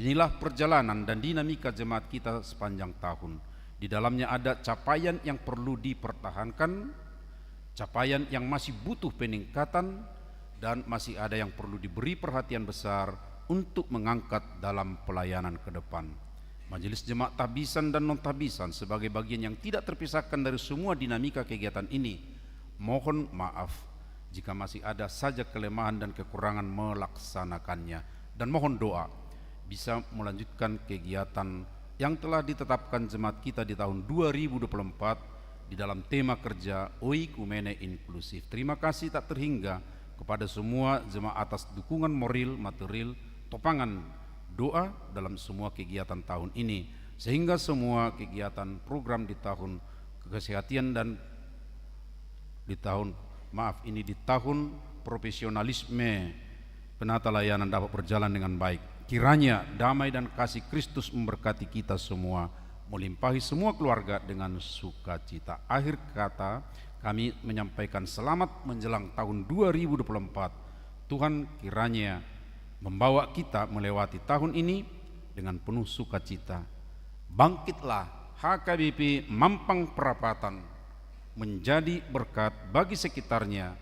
Inilah perjalanan dan dinamika jemaat kita sepanjang tahun. Di dalamnya ada capaian yang perlu dipertahankan, capaian yang masih butuh peningkatan, dan masih ada yang perlu diberi perhatian besar untuk mengangkat dalam pelayanan ke depan. Majelis Jemaat Tahbisan dan non-tahbisan sebagai bagian yang tidak terpisahkan dari semua dinamika kegiatan ini, mohon maaf jika masih ada saja kelemahan dan kekurangan melaksanakannya, dan mohon doa bisa melanjutkan kegiatan yang telah ditetapkan jemaat kita di tahun dua ribu dua puluh empat di dalam tema kerja Oikumene Inklusif. Terima kasih tak terhingga kepada semua jemaat atas dukungan moral, material, topangan doa dalam semua kegiatan tahun ini, sehingga semua kegiatan program di tahun kesehatan dan di tahun, maaf, ini di tahun profesionalisme penata layanan dapat berjalan dengan baik. Kiranya damai dan kasih Kristus memberkati kita semua, melimpahi semua keluarga dengan sukacita. Akhir kata, kami menyampaikan selamat menjelang tahun dua ribu dua puluh empat. Tuhan kiranya membawa kita melewati tahun ini dengan penuh sukacita. Bangkitlah H K B P Mampang Perapatan menjadi berkat bagi sekitarnya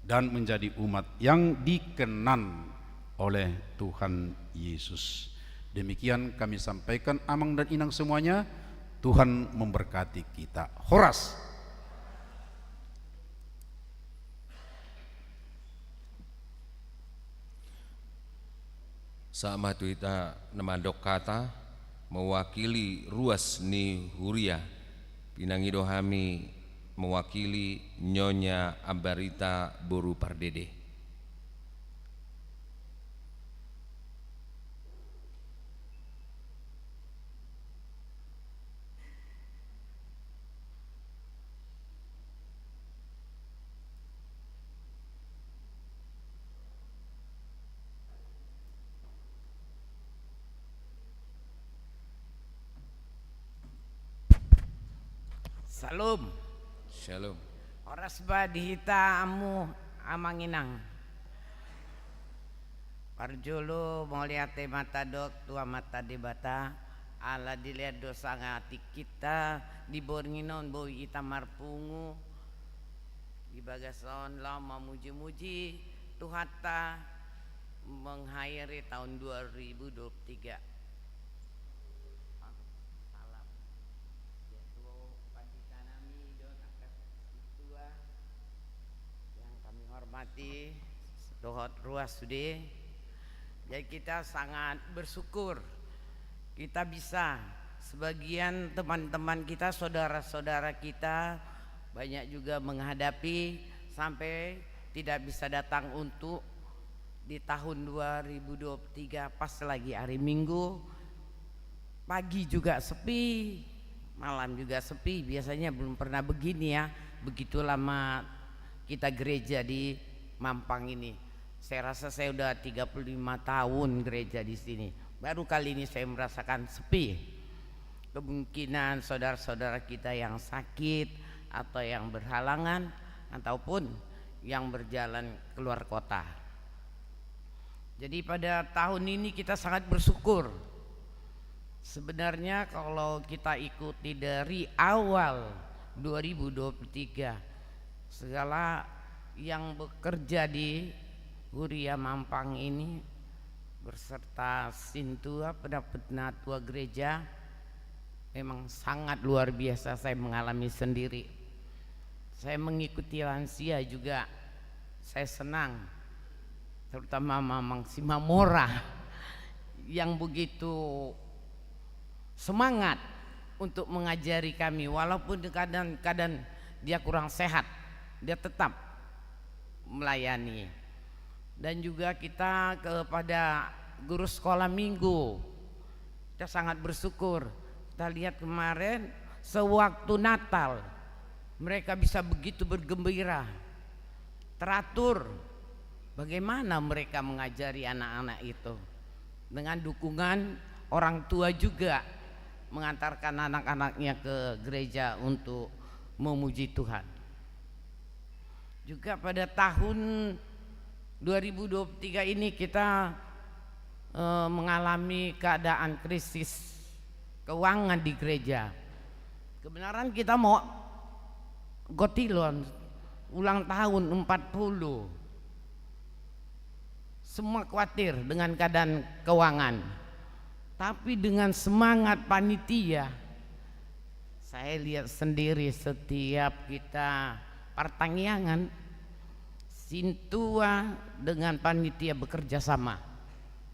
dan menjadi umat yang dikenan oleh Tuhan Yesus. Demikian kami sampaikan, Amang dan Inang semuanya. Tuhan memberkati kita. Horas. Sahat ma tu hita na mandok hata, mewakili ruas ni huria, pinangido hami mewakili Nyonya Ambarita boru Pardede. Shalom. Shalom. Horas ba di hita hamu amang inang. Parjolo mauliate ma tadok tu Amanta Debata, ala dilehon do sanga tingkinta di borngin on boi hita marpungu di bagasan laho mamuji-muji Tuhanta mengakhiri tahun dua ribu dua puluh tiga. Salam. Jatuh pandita nami dohot angka sintua yang kami hormati, dohot ruas sude. Jadi kita sangat bersyukur kita bisa, sebagian teman-teman kita, saudara-saudara kita banyak juga menghadapi sampai tidak bisa datang untuk di tahun dua ribu dua puluh tiga, pas lagi hari Minggu, pagi juga sepi, malam juga sepi. Biasanya belum pernah begini ya, begitu lama kita gereja di Mampang ini. Saya rasa saya udah tiga puluh lima tahun gereja di sini. Baru kali ini saya merasakan sepi. Kemungkinan saudara-saudara kita yang sakit atau yang berhalangan ataupun yang berjalan keluar kota. Jadi pada tahun ini kita sangat bersyukur. Sebenarnya kalau kita ikuti dari awal dua ribu dua puluh tiga, segala yang bekerja di Huria Mampang ini berserta sintua, penatua gereja, memang sangat luar biasa, saya mengalami sendiri. Saya mengikuti lansia juga, saya senang. Terutama Mamang Simamora yang begitu semangat untuk mengajari kami, walaupun kadang-kadang dia kurang sehat, dia tetap melayani. Dan juga kita kepada guru sekolah minggu, kita sangat bersyukur. Kita lihat kemarin, sewaktu Natal, mereka bisa begitu bergembira, teratur. Bagaimana mereka mengajari anak-anak itu? Dengan dukungan orang tua juga, mengantarkan anak-anaknya ke gereja untuk memuji Tuhan. Juga pada tahun dua ribu dua puluh tiga ini kita, eh, mengalami keadaan krisis keuangan di gereja. Kebenaran kita mau gotilon ulang tahun empat puluh. Semua khawatir dengan keadaan keuangan. Tapi dengan semangat panitia, saya lihat sendiri setiap kita partangiangan, sintua dengan panitia bekerja sama.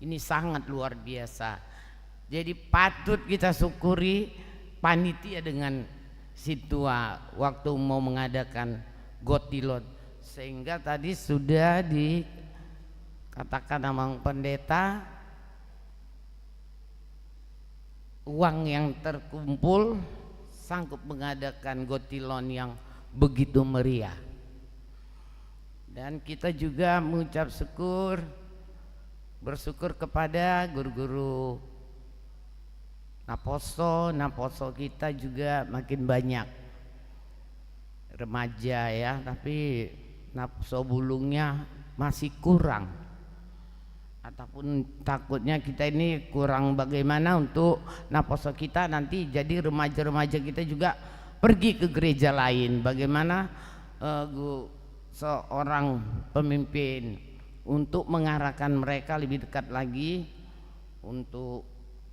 Ini sangat luar biasa. Jadi patut kita syukuri panitia dengan sintua waktu mau mengadakan gotilon. Sehingga tadi sudah dikatakan Amang Pendeta, uang yang terkumpul sanggup mengadakan gotilon yang begitu meriah. Dan kita juga mengucap syukur, bersyukur kepada guru-guru naposo, naposo kita juga makin banyak. Remaja ya, tapi naposo bulungnya masih kurang. Ataupun takutnya kita ini kurang bagaimana untuk naposo kita nanti jadi remaja-remaja kita juga pergi ke gereja lain. Bagaimana, eh, gu-, seorang pemimpin untuk mengarahkan mereka lebih dekat lagi untuk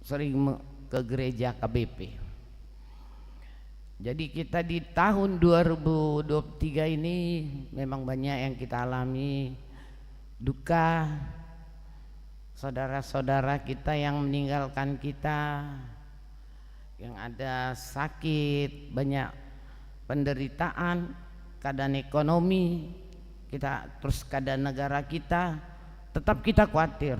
sering me-, ke gereja K B P. Jadi kita di tahun dua ribu dua puluh tiga ini memang banyak yang kita alami, duka, saudara-saudara kita yang meninggalkan kita, yang ada sakit, banyak penderitaan, keadaan ekonomi, kita, terus keadaan negara kita, tetap kita khawatir.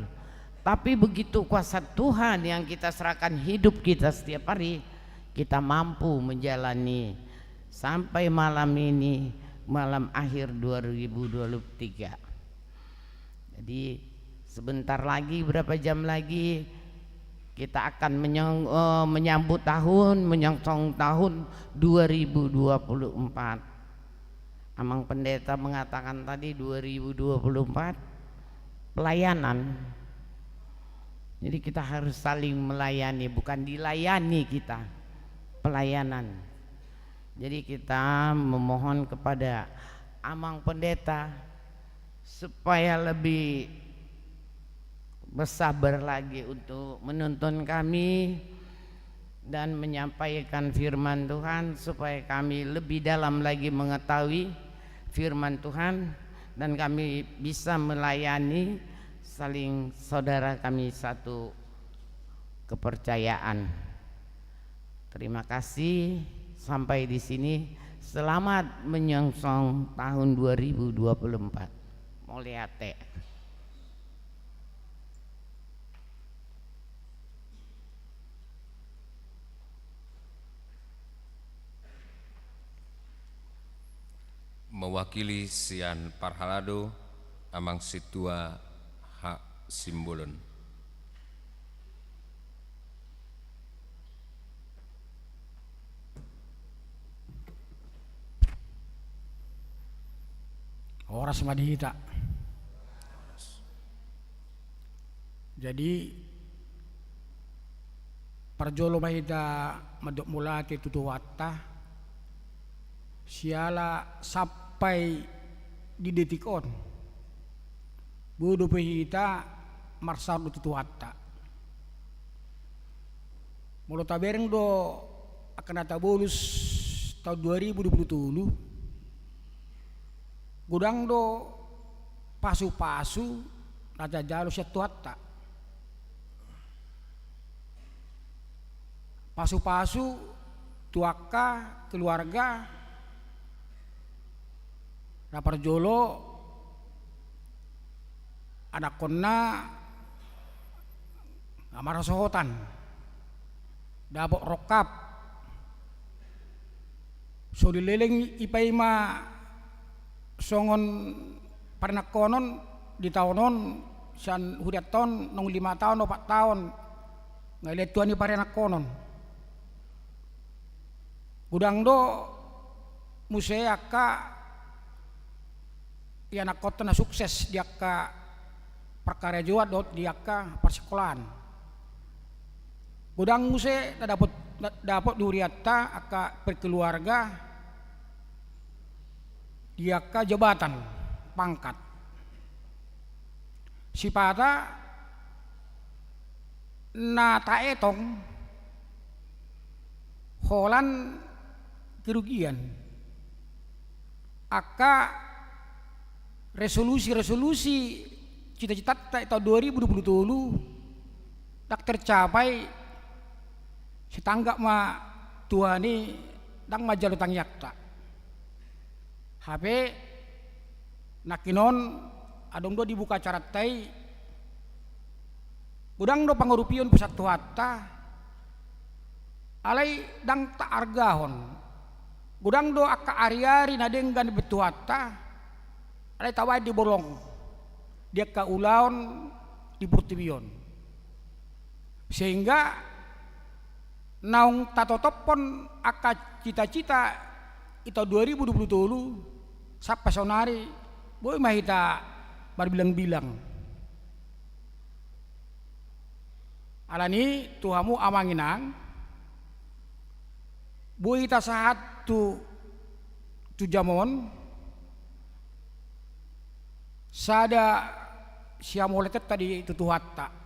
Tapi begitu kuasa Tuhan yang kita serahkan hidup kita setiap hari, kita mampu menjalani sampai malam ini, malam akhir dua ribu dua puluh tiga. Jadi sebentar lagi, berapa jam lagi, kita akan menyong-, eh, menyambut tahun, menyongsong tahun dua ribu dua puluh empat. Amang Pendeta mengatakan tadi dua ribu dua puluh empat pelayanan. Jadi kita harus saling melayani, bukan dilayani kita, pelayanan. Jadi kita memohon kepada Amang Pendeta supaya lebih bersabar lagi untuk menuntun kami dan menyampaikan firman Tuhan, supaya kami lebih dalam lagi mengetahui firman Tuhan dan kami bisa melayani saling saudara kami satu kepercayaan. Terima kasih, sampai di sini. Selamat menyongsong tahun dua ribu dua puluh empat. Mauliate. Mewakili sian parhalado, Amang Sintua H. Simbolon. Horas ma di hita. Jadi, parjolo ma hita mandok mauliate tu Tuhanta, siala sampai di detik on, boi dope hita marsaor tu Tuhanta. Molo tabereng do angka na tabolus taon dua ribu dua puluh tolu, godang do pasu-pasu na tajalo sian Tuhanta. Pasu-pasu tu angka keluarga, na parjolo anakkonna nga marhasohotan, dapot rongkap. So dileleng i paima songon parinangkonon di taon on, sian hurianta on naung lima taon, opat taon, nga dilean Tuhan i parinangkonon. Godang do muse angka ianakkonta na sukses di angka parkarejoan dohot di angka parsikolaan. Godang muse na dapot, na dapot di hurianta angka parkeluarga di angka jabatan, pangkat. Sipata na taetong holan kerugian. Angka resolusi-resolusi cita-citanta di tahun dua ribu dua puluh tolu ndang tercapai, sai tanggap ma Tuhan i, ndang manjalo tangiangta. Hape nangkinon adong do dibuka acaranta i, godang do pangurupion pasahat Tuhanta, alai ndang taargahon. Godang do angka ari-ari na denggan dibahen Tuhanta, alai tabahen di bolong di angka ulaon di portibi on. Sehingga naung tatotophon angka cita-cita di tahun dua ribu dua puluh tolu sampe saonari, boi ma hita marbilang-bilang. Alani i tu hamu amang inang, boi hita sahat tu, tu jam on, sada sihaholahonta di tu Tuhanta.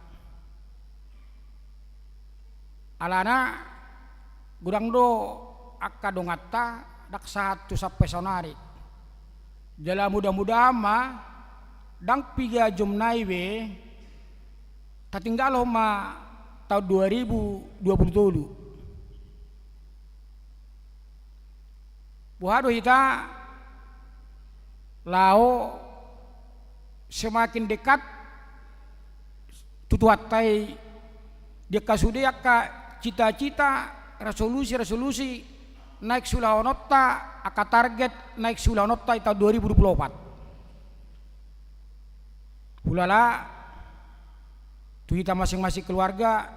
Alana godang do angka donganta ndang sahat tu sampe saonari. Jala mudah-mudahan ma ndang piga jom nai be tatinggalhon ma tahun dua ribu dua puluh tolu. Boha do hita laho semakin dekat tu Tuhanta i, di angka sude angka cita-cita, resolusi-resolusi naeng siulahononta, angka target naeng siulahononta di tahun dua ribu dua puluh opat. Hulala tu hita masing-masing keluarga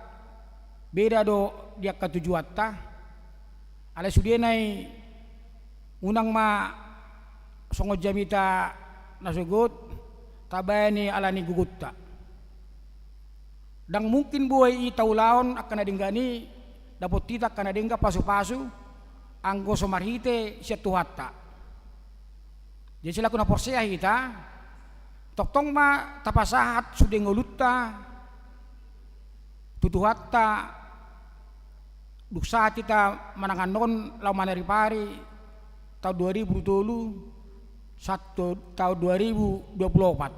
beda do di angka tujuanta. Alai sudena i unang ma songon jamita na sogot tabaen i alani gogonta. Ndang mungkin boi i taulahon angka na denggan i, dapot hita angka na denggan pasu-pasu anggo so marhite sian Tuhanta. Jadi selaku na porsea hita, tongtong ma tapasahat sude ngolunta tu Tuhanta, dung sahat hita manang annon laho manari-pari tahun dua ribu dua puluh tolu sahat tu tahun dua ribu dua puluh opat.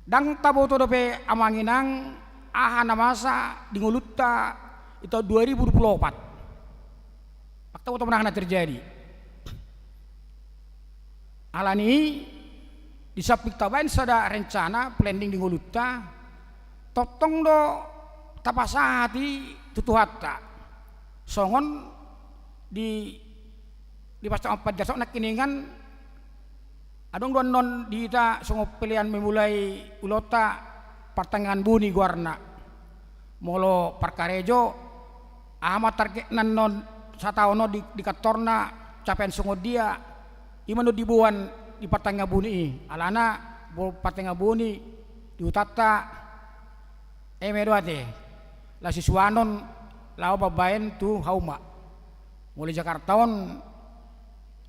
Ndang taboto dope amang inang aha na masa di ngolunta di tahun dua ribu dua puluh opat. Ndang taboto manang aha na terjadi. Alani i, di samping tabaen sada rencana planning di ngolunta, tongtong do tapasahat i tu Tuhanta. Songon di, di pasta ompat jasok nangkiningan, adong do annon di hita songon pelean memulai ulaonta partangiangan buni goarna. Molo parkarejo, aha ma targetna annon sataon on di, di kantorna, capaian songon dia, i ma annon diboan di partangiangan buni i. Alana bo-, partangiangan buni di hutanta, eme do ate, laho sisuanon laho mambaen tu hauma. Molo di Jakarta on,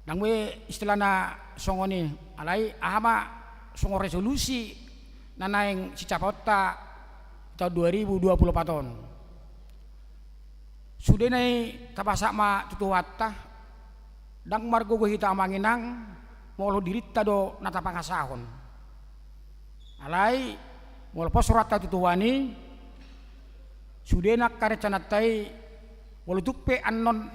ndang be istilahna songon i, alai aha ma songon resolusi na naeng sicapaonta tahun dua ribu dua puluh opat on. Sudena i tapasahat ma tu Tuhanta, ndang margogo hita amang inang, molo dirinta do na tapangasahon. Alai, molo pos rohanta tu Tuhan i, sudena angka rencananta i, molo tung pe annon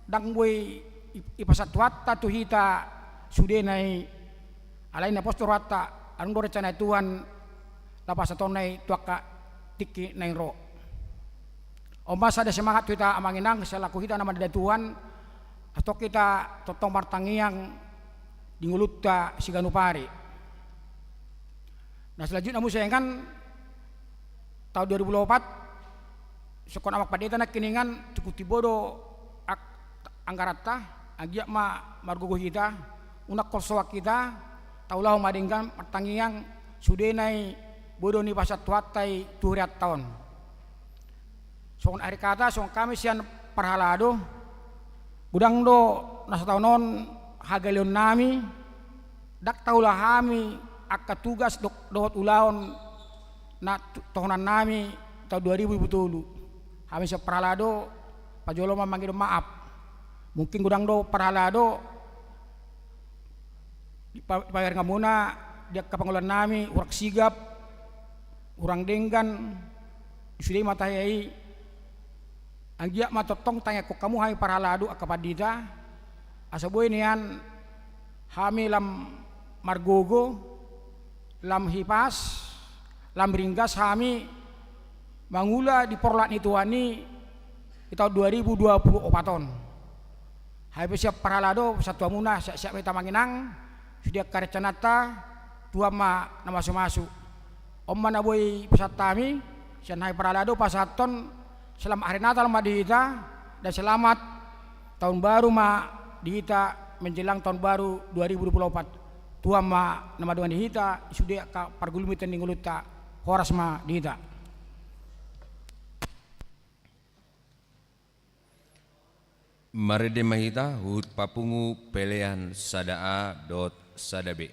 ndang boi i-, ipasahat Tuhanta tu hita sudena i, alai na pos do rohanta, adong do rencana Tuhan, laho pasahatonna i tu angka tingki naeng ro. On ma sada semangat tu hita amang inang, selaku hita na mandanda Tuhan, asa tong hita tongtong martangiang di ngolunta siganup ari. Na selanjutna muse kan, tahun dua ribu dua puluh opat, songon amang pandita nangkiningan, cukup timbo do ak-, anggaranta, anggiat ma margogo hita, unang holsoan hita, taulahon ma denggan martangiang, sudena i boi do nipasahat Tuhanta i tu hurianta on. Songon akhir kata, songon hami sian parhalado, godang do na sataon on hagaleonnami, ndang taula hami angka tugas do-, dohot ulaon na tu-, tohonannami taon dua ribu dua puluh tolu. Hami sian parhalado, parjolo ma mangido maaf. Mungkin godang do parhalado di pa-, paherenganmuna di angka pangulaonnami, hurang sigap, hurang denggan, di sude ma tahe i. Anggiat ma tongtong tangiangkon hamu hami parhalado angka pandita, asa boi nian hami lam margogo, lam hipas, lam ringgas hami mangula di porlak ni Tuhan i di taon dua ribu dua puluh opat on. Hami pe sian parhalado, pasahat tu hamuna, siap-siap ma hita manang, sude angka rencananta, Tuhan ma na masu-masu. On ma na boi pasahat hami, sian hami parhalado pasahathon selamat hari Natal ma di hita, dan selamat tahun baru ma di hita menjelang tahun baru dua ribu dua puluh opat. Tuhan ma na mandongani hita, sude angka pargulmitan ni ngolunta, horas ma di hita. Marende ma hita huhut papungu pelean sada A dohot sada B.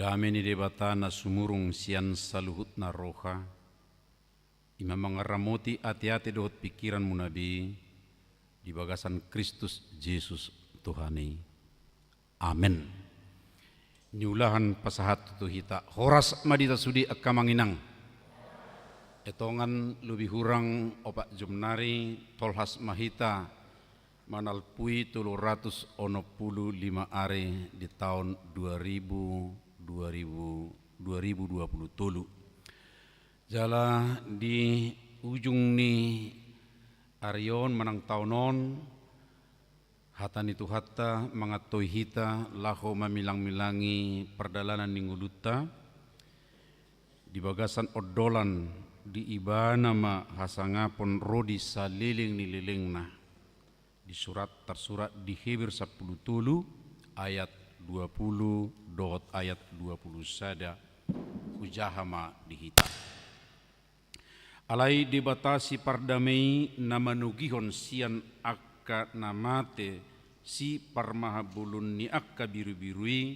Dame ni Debata na sumurung sian saluhutna roha, i ma mangaramoti ateate dohot pingkiranmuna be di bagasan Kristus Jesus Tuhan i. Amen. Niulahan pasahat tu hita. Horas ma di hita sude angka amang inang. Etongan lobi hurang opat jom nari, tolhas ma hita manalpui tolu ratus onom pulu lima ari di taon dua ribu, dua ribu, dua ribu dua pulu tolu. Jala di ujung ni ari on manang taon on, hata ni Tuhanta mangantoi hita laho mamilang-milangi pardalanan ni ngolunta di bagasan ondolan di Ibana ma hasangapon ro di saleleng ni lelengna. Di surat, tarsurat di Heber sampulu tolu ayat dua pulu dohot ayat dua pulu sada, hujaha ma di hita. Alai Debata sipardame i na manogihon sian angka na mate siparmahabolon ni angka birubiru i,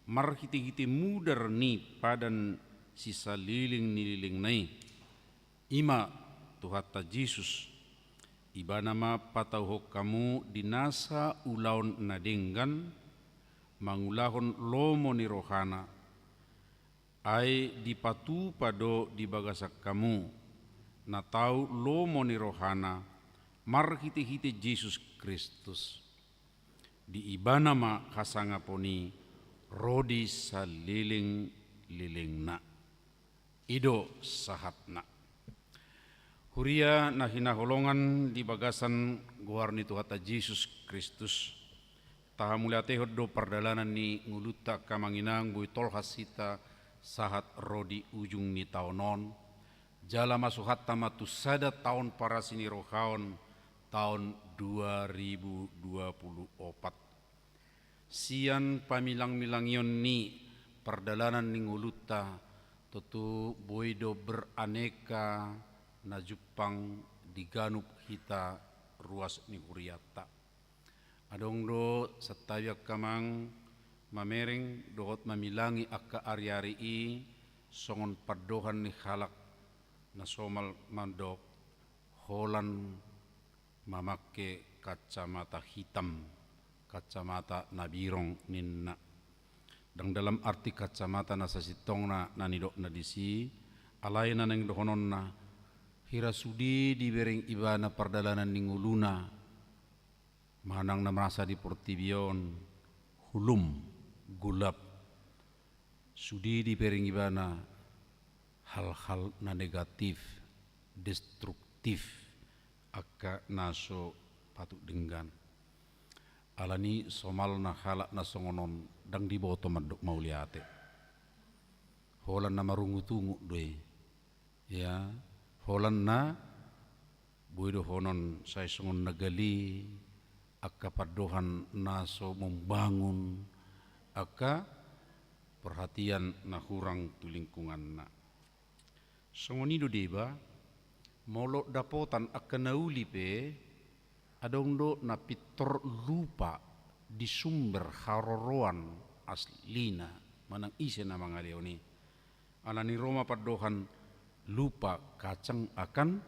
marhitehite mudar ni padan sisaleleng ni lelengna i, i ma Tuhanta Jesus, Ibana ma patauhon hamu di nasa ulaon na denggan, mangulahon lomo ni rohana. Ai dipatupa do di bagasan hamu na tau lomo ni rohana marhitehite Jesus Kristus. Di Ibana ma hasangapon i ro di saleleng-lelengna. I do sahatna. Huria na hinaholongan di bagasan goar ni Tuhanta Jesus Kristus, tahamauliatehon do pardalanan ni ngolunta angka amang inang boi tolhas hita sahat ro di ujung ni taon on, jala masuhanta ma tu sada taon parasinirohaon, taon dua ribu dua pulu opat. Sian pamilang-milangion ni pardalanan ni ngolunta, tontu boi do beraneka na jumpang di ganup hita ruas ni hurianta. Adong do santabi angka amang mamereng dohot mamilangi angka ari-ari i songon pandohan ni halak na somal mandok, holan mamangke kacamata hitam, kacamata na birong ninna. Ndang dalam arti kacamata na sasintongna na nidokna disi, alai na naeng dohononna, hira sude dibereng ibana pardalanan ni ngoluna, manang na merasa di portibi on hulum, gulap. Sude dibereng ibana hal-hal na negatif, destruktif, angka na so patut denggan. Alani somalna halak na songon on ndang diboto mandok mauliate. Holan na marungut-ungut do i. Ya, holan na boi dohonon sai songon na gale, angka pandohan na so membangun, angka perhatian na hurang tu lingkunganna. Songon i do deba, molo dapotan angka na uli pe, adong do na pintor lupa di sumber haroroan aslina, manang ise na mangalehon i. Alani ro ma pandohan, lupa kacang akan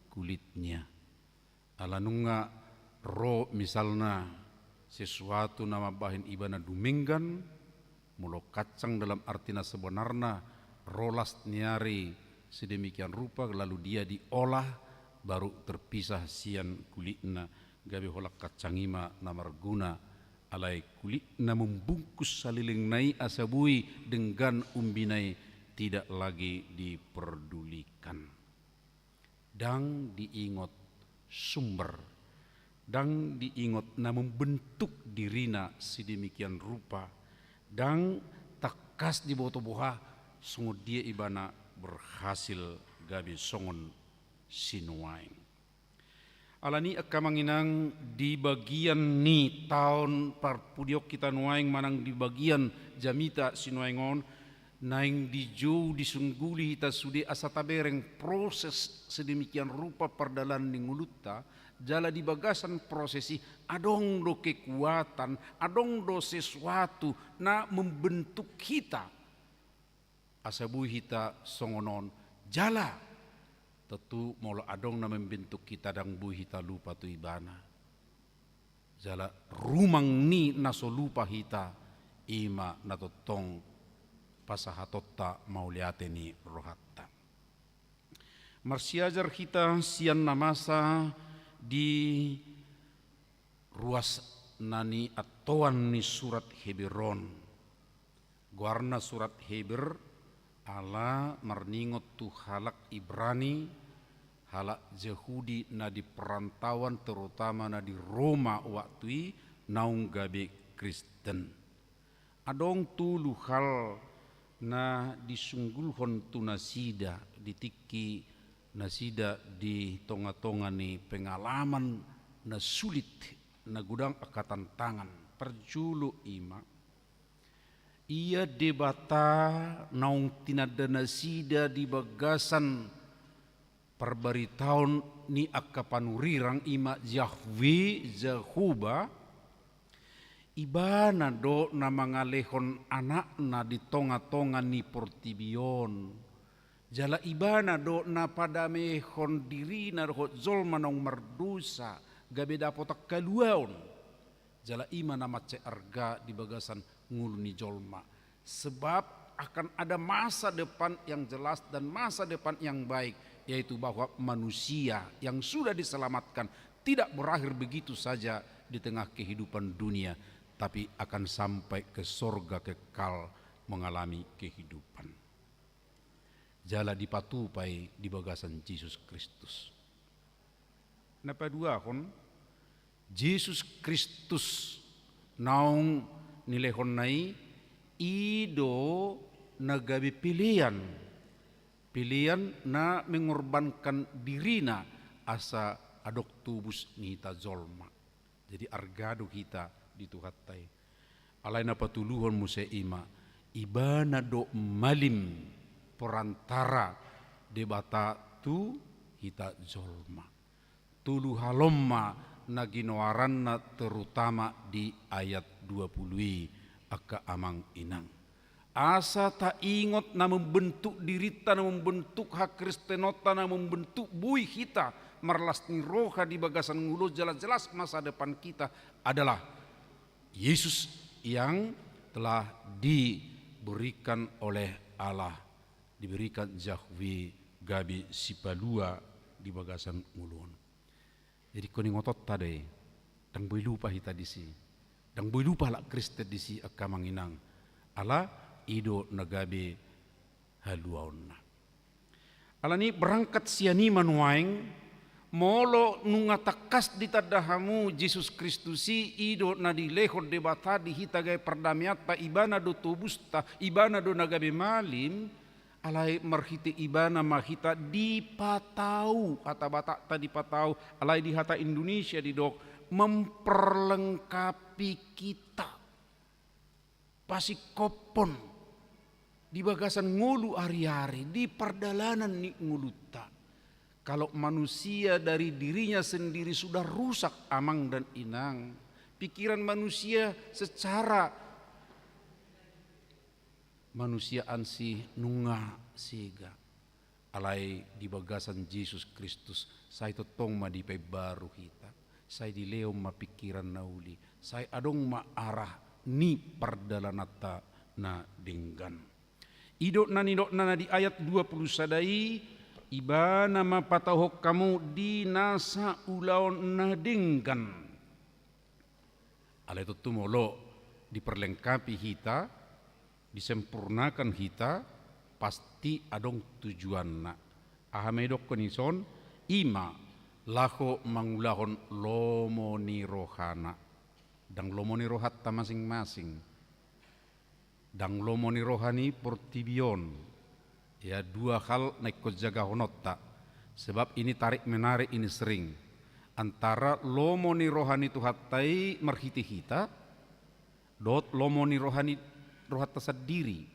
kulitnya. Ala nunga ro misalna sesuatu na mambahen ibana dumenggan, molo kacang dalam arti na sebenarna, ro las ni ari sedemikian rupa, lalu dia diolah, baru terpisah sian kulitna, gabe holan kacang i ma na marguna, alai kulitna membungkus salelengna i asa boi denggan umbina i tidak lagi diperdulikan. Ndang diingot sumber, ndang diingot na membentuk dirina sedemikian rupa, ndang tangkas diboto boha songon dia ibana berhasil gabe songon si nuaeng. Alani angka amang inang, di bagian ni taon parpudi on hita nuaeng manang di bagian jamita si nuaeng on, naeng dijou disungguli hita sude asa tabereng proses sedemikian rupa pardalanan ni ngolunta, Jala di bagasan proses i adong do kekuatan, adong do sesuatu na membentuk hita. Asa boi hita songon on, jala tontu molo adong na membentuk hita, ndang boi hita lupa tu Ibana. Jala rumang ni na so lupa hita, i ma na tongtong pasahatonta mauliate ni rohanta. Marsiajar hita sian na masa di ruas na niantoan ni surat Heber on. Goarna surat Heber, ala marningot tu halak Ibrani, halak Jahudi na di perantauan, terutama na di Roma waktu i, naung gabe Kristen. Adong tolu hal na disunggulhon tu nasida di tingki nasida di tonga-tonga ni pengalaman na sulit, na godang angka tantangan. Parjolo i ma, ia Debata naung tinanda nasida di bagasan parbaritaon ni angka panurirang, i ma Yahweh, Jahowa, Ibana do na mangalehon Anakna di tonga-tonga ni portibi on. Jala Ibana do na padamehon dirina dohot jolma naung mardosa, gabe dapotan haluaon. Jala i ma na mansai arga di bagasan ngolu ni jolma. Sebab akan ada masa depan yang jelas dan masa depan yang baik, yaitu bahwa manusia yang sudah diselamatkan tidak berakhir begitu saja di tengah kehidupan dunia, tapi akan sampai ke sorga kekal mengalami kehidupan. Jala dipatupa i di bagasan Jesus Kristus. Na paduahon, Jesus Kristus naung nilehonna i, i do na gabe pelean, pelean na mengorbankan dirina asa adong tobus ni hita jolma. Jadi arga do hita di Tuhanta i. Alai na patoluhon muse i ma, Ibana do malim perantara Debata tu hita jolma. Tolu hal on ma na ginoaranna, terutama di ayat dua puluh i, angka amang inang. Asa taingot na membentuk dirinta, na membentuk hakristenonta, na membentuk boi hita marlas ni roha di bagasan ngolu on, jala jelas masa depan kita adalah Yesus yang telah diberikan oleh Allah, diberikan Yahweh gabe sipalua di bagasan ngolu on. Jadi ingkon ingotonta do i, ndang boi lupa hita disi, ndang boi lupa halak Kristen disi angka amang inang, ala i do na gabe haluaonna. Alani berangkat sian i ma nuaeng, molo nunga tangkas ditanda hamu Jesus Kristus i, i do na dilehon Debata di hita gabe pardameanta, Ibana do tobusta, Ibana do na gabe malim, alai marhite Ibana ma hita dipatau, hata Batakta dipatau, alai di hata Indonesia didok memperlengkapi kita. Pasingkophon di bagasan ngolu ari-ari, di pardalanan ni ngolunta. Kalau manusia dari dirinya sendiri sudah rusak, amang dan inang, pikiran manusia secara manusiaan si nunga sega. Alai di bagasan Jesus Kristus, sai tongtong ma dipaimbaru hita, sai dilehon ma pikiran na uli, sai adong ma arah ni pardalananta na denggan. I do na nidokna na di ayat dua puluh sada i, Ibana ma patauhon hamu di nasa ulaon na denggan. Alai tontu molo diperlengkapi hita, disempurnakan hita, pasti adong tujuanna. Aha ma idokkon i son? I ma laho mangulahon lomo ni rohana. Ndang lomo ni rohanta masing-masing. Ndang lomo ni roha ni portibi on. Ya, dua hal na ingkon jagahononta. Sebab ini tarik menarik ini sering. Antara lomo ni roha ni Tuhanta i marhite hita, dohot lomo ni roha ni rohanta sandiri.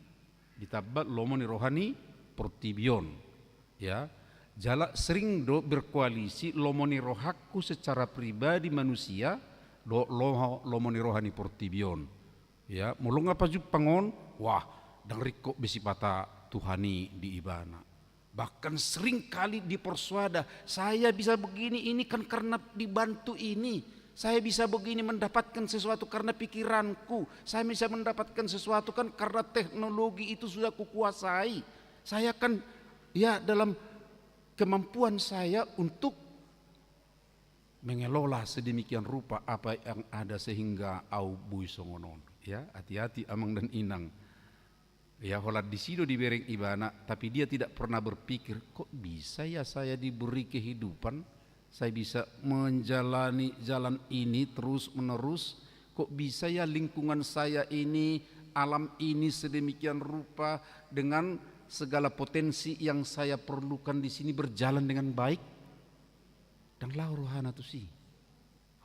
Ditamba lomo ni roha ni portibi on. Ya. Jala sering do berkoalisi lomo ni rohangku secara pribadi manusia dohot lomo, lomo ni roha ni portibi on. Ya, molo nga pajumpang on, wah, ndang ringkot be sipata Tuhan i di ibana. Bahkan sering kali dipersuada, "Saya bisa begini ini kan karena dibantu ini. Saya bisa begini mendapatkan sesuatu karena pikiranku. Saya bisa mendapatkan sesuatu kan karena teknologi itu sudah kukuasai. Saya kan, ya, dalam kemampuan saya untuk mengelola sedemikian rupa apa yang ada sehingga au boi songon on." Ya, hati-hati amang dan inang. Ya, holan disi do dibereng ibana, tapi dia tidak pernah berpikir, "Kok bisa ya saya diberi kehidupan? Saya bisa menjalani jalan ini terus-menerus. Kok bisa ya lingkungan saya ini, alam ini sedemikian rupa dengan segala potensi yang saya perlukan di sini berjalan dengan baik?" Ndang laho rohana tusi.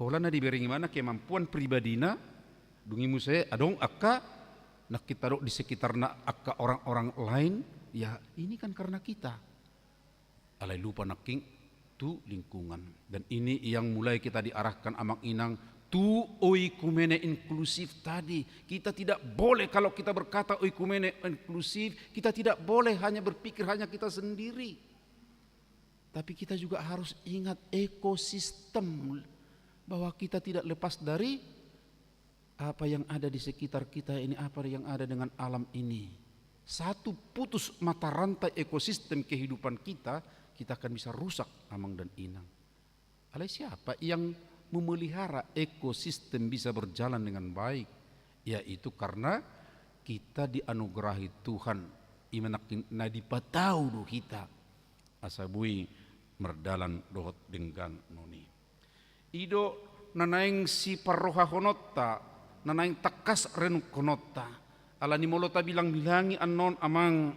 Holan na dibereng ibana kemampuan pribadina, dung i muse adong angka na kita dok di sekitarna angka orang-orang lain, ya ini kan karena kita. Alai lupa nangkin tu lingkungan. Dan ini yang mulai kita diarahkan amang inang tu oikumene inklusif tadi. Kita tidak boleh, kalau kita berkata oikumene inklusif, kita tidak boleh hanya berpikir hanya kita sendiri. Tapi kita juga harus ingat ekosistem, bahwa kita tidak lepas dari apa yang ada di sekitar kita ini, apa yang ada dengan alam ini. Satu putus mata rantai ekosistem kehidupan kita, kita akan bisa rusak, amang dan inang. Alai siapa yang memelihara ekosistem bisa berjalan dengan baik? Yaitu karena kita dianugerahi Tuhan, i ma nangkin na dipatau do hita asa boi mardalan dohot denggan non i. I do na naeng siparrohahononta, na naeng tangkas renungkononta. Alani molo tabilang-bilangi annon amang,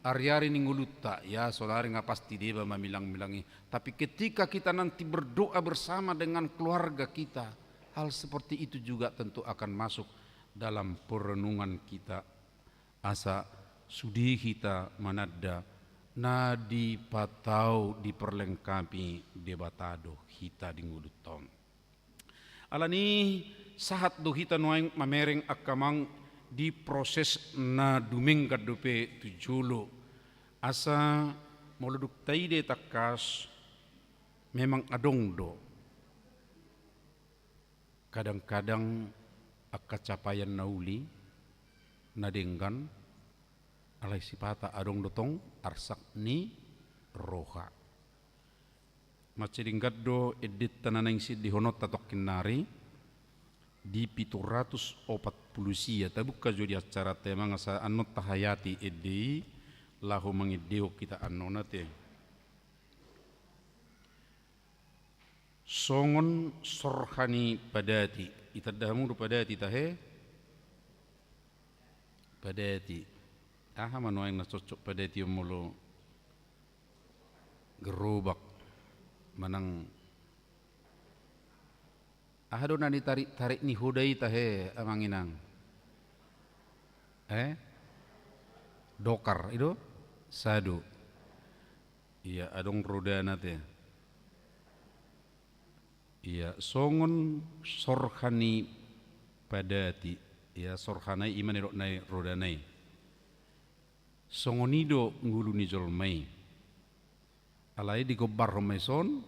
ari-ari ni ngolunta, ya, saonari nga pasti deba mamilang-bilangi. Tapi ketika kita nanti berdoa bersama dengan keluarga kita, hal seperti itu juga tentu akan masuk dalam perenungan kita. Asa sude hita mananda na dipatau, diperlengkapi Debata do hita di ngolunta on. Alani sahat do hita nuaeng mamereng angka amang di proses na dumenggan dope tu jolo. Asa molo dung taida tangkas memang adong do kadang-kadang angka capaian na uli, na denggan, alai sipata adong do tong arsak ni roha. Mansai denggan do endenta na naeng siendehononta tongkin nari di pitu ratus opat pulu sia. Tabuka jo di acaranta amang asa annon tahayati ende i laho mangendehon hita annon ate. Songon sorha ni padati. Itanda hamu do padati tahe? Padati. Aha ma nuaeng na cocok padati on molo gerobak manang aha do na nitarik-tarik ni hoda i tahe amang inang? Eh? Dokar i do? Sado. Ia adong rodana te. Ia songon sorha ni padati. Ia sorhana i ima nidok nai rodana i. Songon i do ngolu ni jolma i. Alai digombarhon ma i son,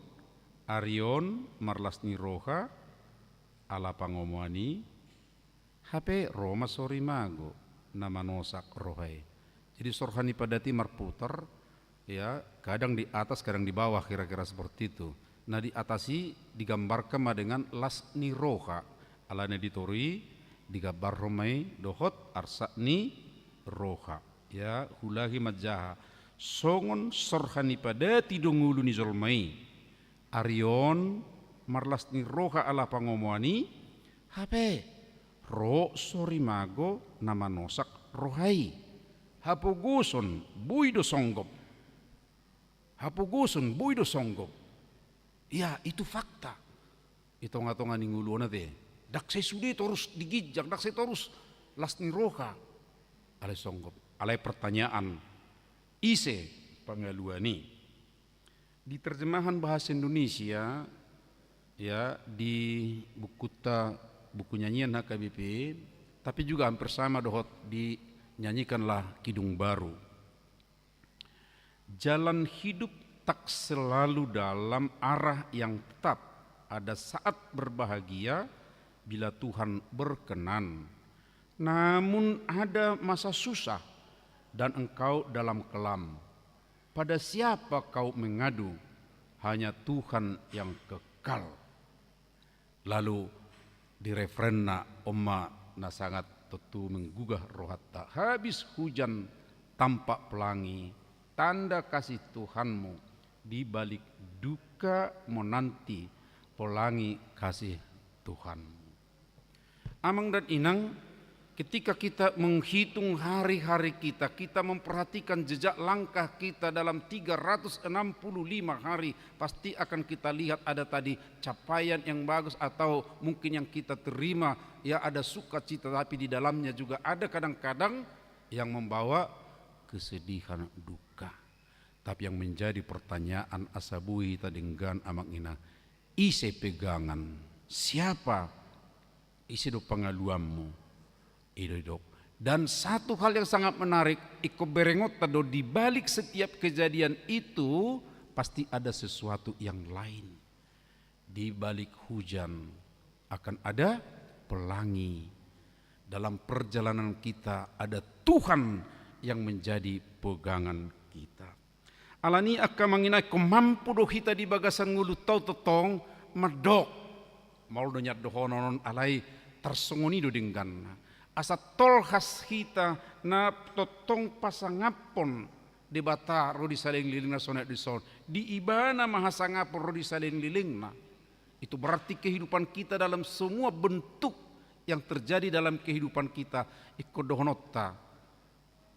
ari on marlas ni roha ala pangomoan i, hape ro ma sorimago na manosak roha i. Jadi sorha ni padati marputar, ya, kadang di atas kadang di bawah, kira-kira seperti itu. Na di atas i digambarkan ma dengan las ni roha, alana di toru i digambarhon ma i dohot arsak ni roha. Ya, hulahi manjaha songon sorha ni padati do ngolu ni jolma i. Ari on marlas ni roha ala pangomoan i, hape ro sorimago na manosak roha i. Hapogoson boi do songgop. Hapogoson boi do songgop. Ya, itu fakta. Di tonga-tonga ni ngolu on ate. Ndang sai sude torus di ginjang, ndang sai torus las ni roha. Alai songgop. Alai pertanyaan, ise pangaluan i? Di terjemahan bahasa Indonesia, ya, di bukuta, buku nyanyian H K B P, tapi juga hampir sama dohot dinyanyikanlah Kidung Baru. Jalan hidup tak selalu dalam arah yang tetap. Ada saat berbahagia bila Tuhan berkenan. Namun ada masa susah dan engkau dalam kelam. Pada siapa kau mengadu? Hanya Tuhan yang kekal. Lalu di refrenna on ma na sangat tontu menggugah rohanta. Habis hujan tampak pelangi, tanda kasih Tuhanmu, di balik duka menanti pelangi kasih Tuhanmu. Amang dan inang, ketika kita menghitung hari-hari kita, kita memperhatikan jejak langkah kita dalam tiga ratus enam puluh lima hari, pasti akan kita lihat ada tadi capaian yang bagus atau mungkin yang kita terima, ya, ada sukacita, tapi di dalamnya juga ada kadang-kadang yang membawa kesedihan, duka. Tapi yang menjadi pertanyaan asa boi hita denggan, amang inang, ise pegangan? Siapa? Ise do pangaluanmu? I do didok. Dan satu hal yang sangat menarik, ingkon berengonta do, di balik setiap kejadian itu pasti ada sesuatu yang lain. Di balik hujan akan ada pelangi. Dalam perjalanan kita ada Tuhan yang menjadi pegangan kita. Alani i, angka amang inang, ingkon mampu do hita di bagasan ngolunta on tongtong mandok. Maol do nian dohonon on, alai tarsongon i do dengganna. Asa tolhas hita na tongtong pasangaphon Debata ro di salelenglelengna, songon na dison. Di Ibana ma hasangapon ro di salelenglelengna. Itu berarti kehidupan kita dalam semua bentuk yang terjadi dalam kehidupan kita, ingkon dohononta,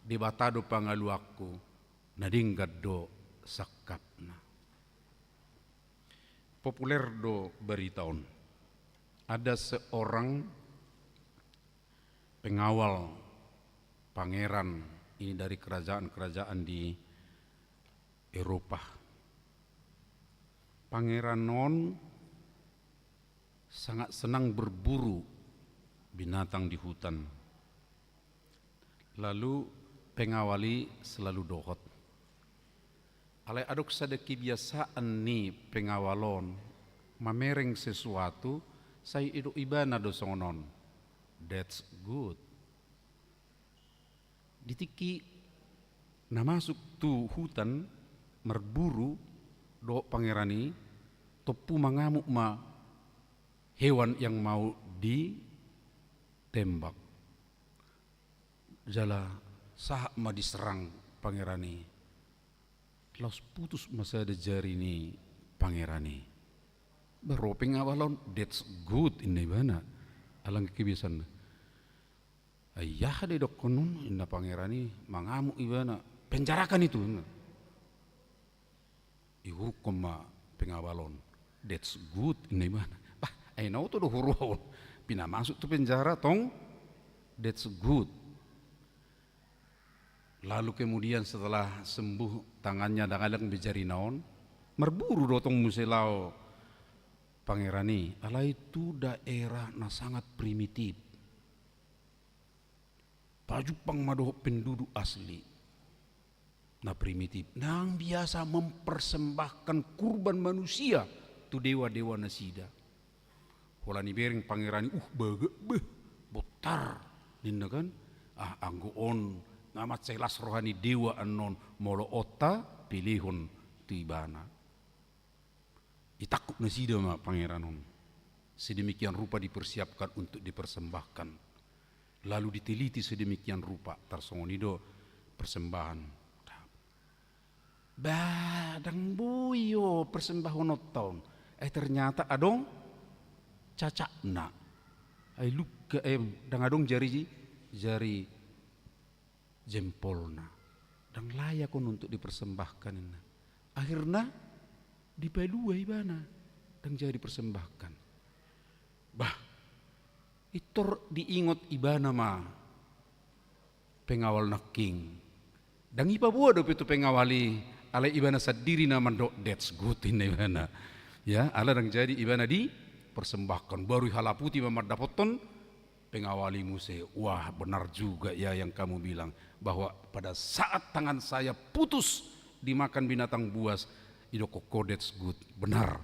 Debata do pangaluanku, na denggan do sangkapna. Populer do barita on. Ada seorang pengawal pangeran ini dari kerajaan-kerajaan di Eropa. Pangeran on sangat senang berburu binatang di hutan. Lalu pengawal i selalu dohot. Alai adong sada kebiasaan ni pengawal on, mamereng sesuatu, sai didok ibana do songon on. That's good. Di tingki na masuk tu hutan, marburu dohot pangeran i, tompu mangamuk ma hewan yang mau ditembak. Jala sahat ma diserang pangeran i. Laos putus ma sada jari ni pangeran i. Ba ro pengawal on, that's good, ninna ibana. Alana kebiasaanna. Ai aha do didokkon on, ninna pangeran i, mangamuk ibana. Penjarakan itu, ninna. Iurukkon ma pengawal on. That's good, ninna ibana. Bah, ai na oto do huroha on. Pinamasuk tu penjara tong, that's good. Lalu kemudian setelah sembuh tangannya, ndang adong be jarina on, marburu do tong muse laho pangeran i. Alai tu daerah na sangat primitif. Pajumpang ma dohot penduduk asli na primitif, ndang biasa mempersembahkan kurban manusia tu dewa-dewa nasida. Holan ibereng pangeran i, uh, bagak, beh, bontar, ninna kan. Ah, anggo on, nga mansai las roha ni dewa annon, molo on tapelehon tu ibana. Ditangkup nasida ma pangeran on. Sedemikian rupa dipersiapkan untuk dipersembahkan. Lalu diteliti sedemikian rupa, tarsongon i do persembahan. Ba, ndang boi o persembahononta on. Eh, ternyata adong cacatna. Ai lungka, eh, ndang adong jari, jari jempolna. Ndang layak on untuk dipersembahkan, ninna. Akhirna dipalua ibana, ndang jadi dipersembahkan. Bah, pintor diingot ibana ma pengawal nangkin. Ndang ipaboa dope tu pengawal i Alai ibana sandiri na mandok, "That's good," ninna ibana. Ya, ala ndang jadi ibana dipersembahkon. Baru ihalaputi ma mandapothon pengawali muse. Wah, benar juga ya yang kamu bilang, bahwa pada saat tangan saya putus dimakan binatang buas, idok ho, "That's good." Benar.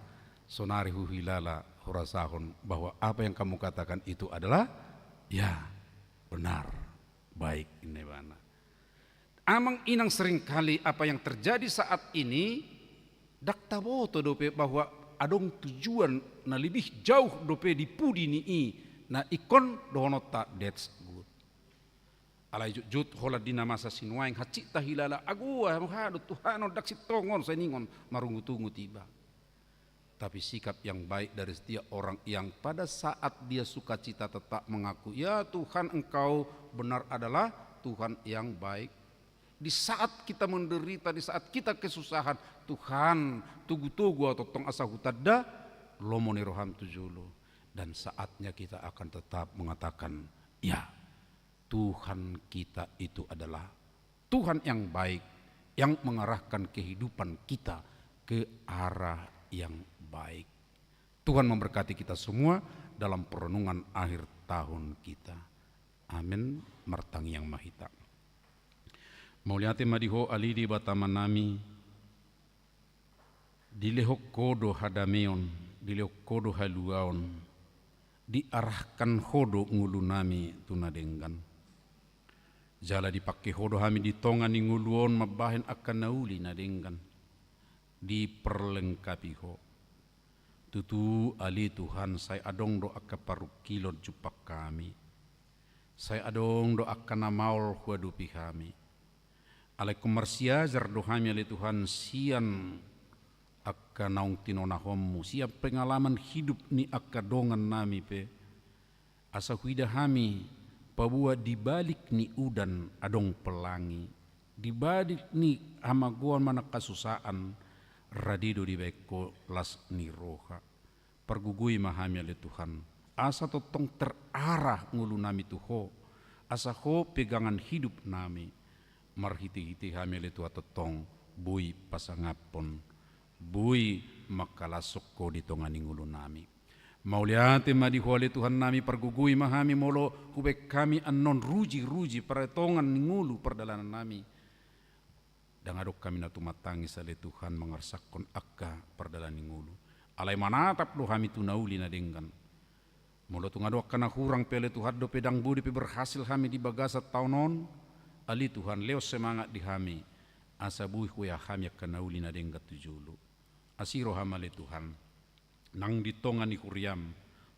Sonari huhilala, hurasahon bahwa apa yang kamu katakan itu adalah, ya, benar, baik, ninna ibana. Amang inang, seringkali apa yang terjadi saat ini, ndang taboto dope bahwa adong tujuan na lebih jauh dope di pudi ni i, na ingkon dohononta, "That's good." Alai jotjot holan di na masa sinuaeng hansit tahilala, "Agoa, aha do Tuhan on, ndang sintong on," siningon marungutungut iba. Tapi sikap yang baik dari setiap orang yang pada saat dia sukacita tetap mengaku, "Ya Tuhan, Engkau benar adalah Tuhan yang baik." Di saat kita menderita, di saat kita kesusahan, "Tuhan, togu-togu ahu tongtong asa hutanda lomo ni roham tu jolo." Dan saatnya kita akan tetap mengatakan, "Ya, Tuhan kita itu adalah Tuhan yang baik, yang mengarahkan kehidupan kita ke arah yang baik." Tuhan memberkati kita semua dalam perenungan akhir tahun kita. Amin. Martangiang ma hita. Mauliate ma di Ho, ale Debata Amanami, dilehon Ho do hadameon, dilehon Ho do haluaon, diarahkan Ho do ngolunami tu na denggan. Jala dipangke Ho do hami di tonga ni ngolu on mambahen angka na uli na denggan. Diperlengkapi Ho. Tutu, ale Tuhan, sai adong do angka parungkilon jumpang hami. Sai adong do angka na maol huadopi hami. Alai ingkon marsiajar do hami, ale Tuhan, sian angka naung tinonahonmu, sian pengalaman hidup ni angka dongannami pe, asa huida hami paboa di balik ni udan adong pelangi, di balik ni hamagoan manang hasusaan, rade do dibahen Ho las ni roha. Pargogoi ma hami, ale Tuhan, asa tongtong terarah ngolunami tu Ho, asa Ho pegangan hidupnami. Marhite-hite hami, ale Tuhan, tongtong boi pasangaphon, boi mangkalashon Ho di tonga ni ngolunami. Mauliate ma di Ho, ale Tuhannami, pargogoi ma hami molo hubahen hami annon ruji-ruji pardalanan ni ngolu pardalanannami. Ndang adong hami na tumatangis, ale Tuhan, mangarsakhon angka pardalanan ni ngolu. Alai manatap do hami tu na uli na denggan. Molo tung adong angka na hurang pe, ale Tuhan, dope ndang boi dope berhasil hami di bagasan taon on, ale Tuhan, lehon semangat di hami, asa boi huea hami angka na uli na denggan tu jolo. Asi roham, ale Tuhan, nang di tonga ni huriam,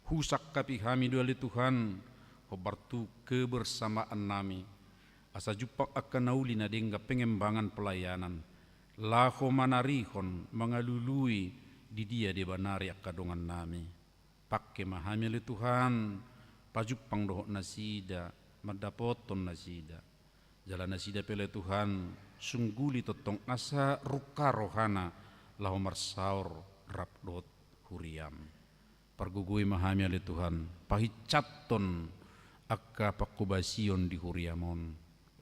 husangkapi hami do, ale Tuhan, hombar tu kebersamaannami, asa jumpang angka na uli na denggan pengembangan pelayanan, laho manarihon, mangalului di dia deba nari angka dongannami. Pangke ma hami, ale Tuhan, pajumpang dohot nasida, mandapothon nasida. Jala nasida pe, ale Tuhan, sungguli tongtong asa rungka rohana laho marsaor rap dohot huriam. Pargogoi ma hami, ale Tuhan, pahinsathon angka panghobasion di huriam on.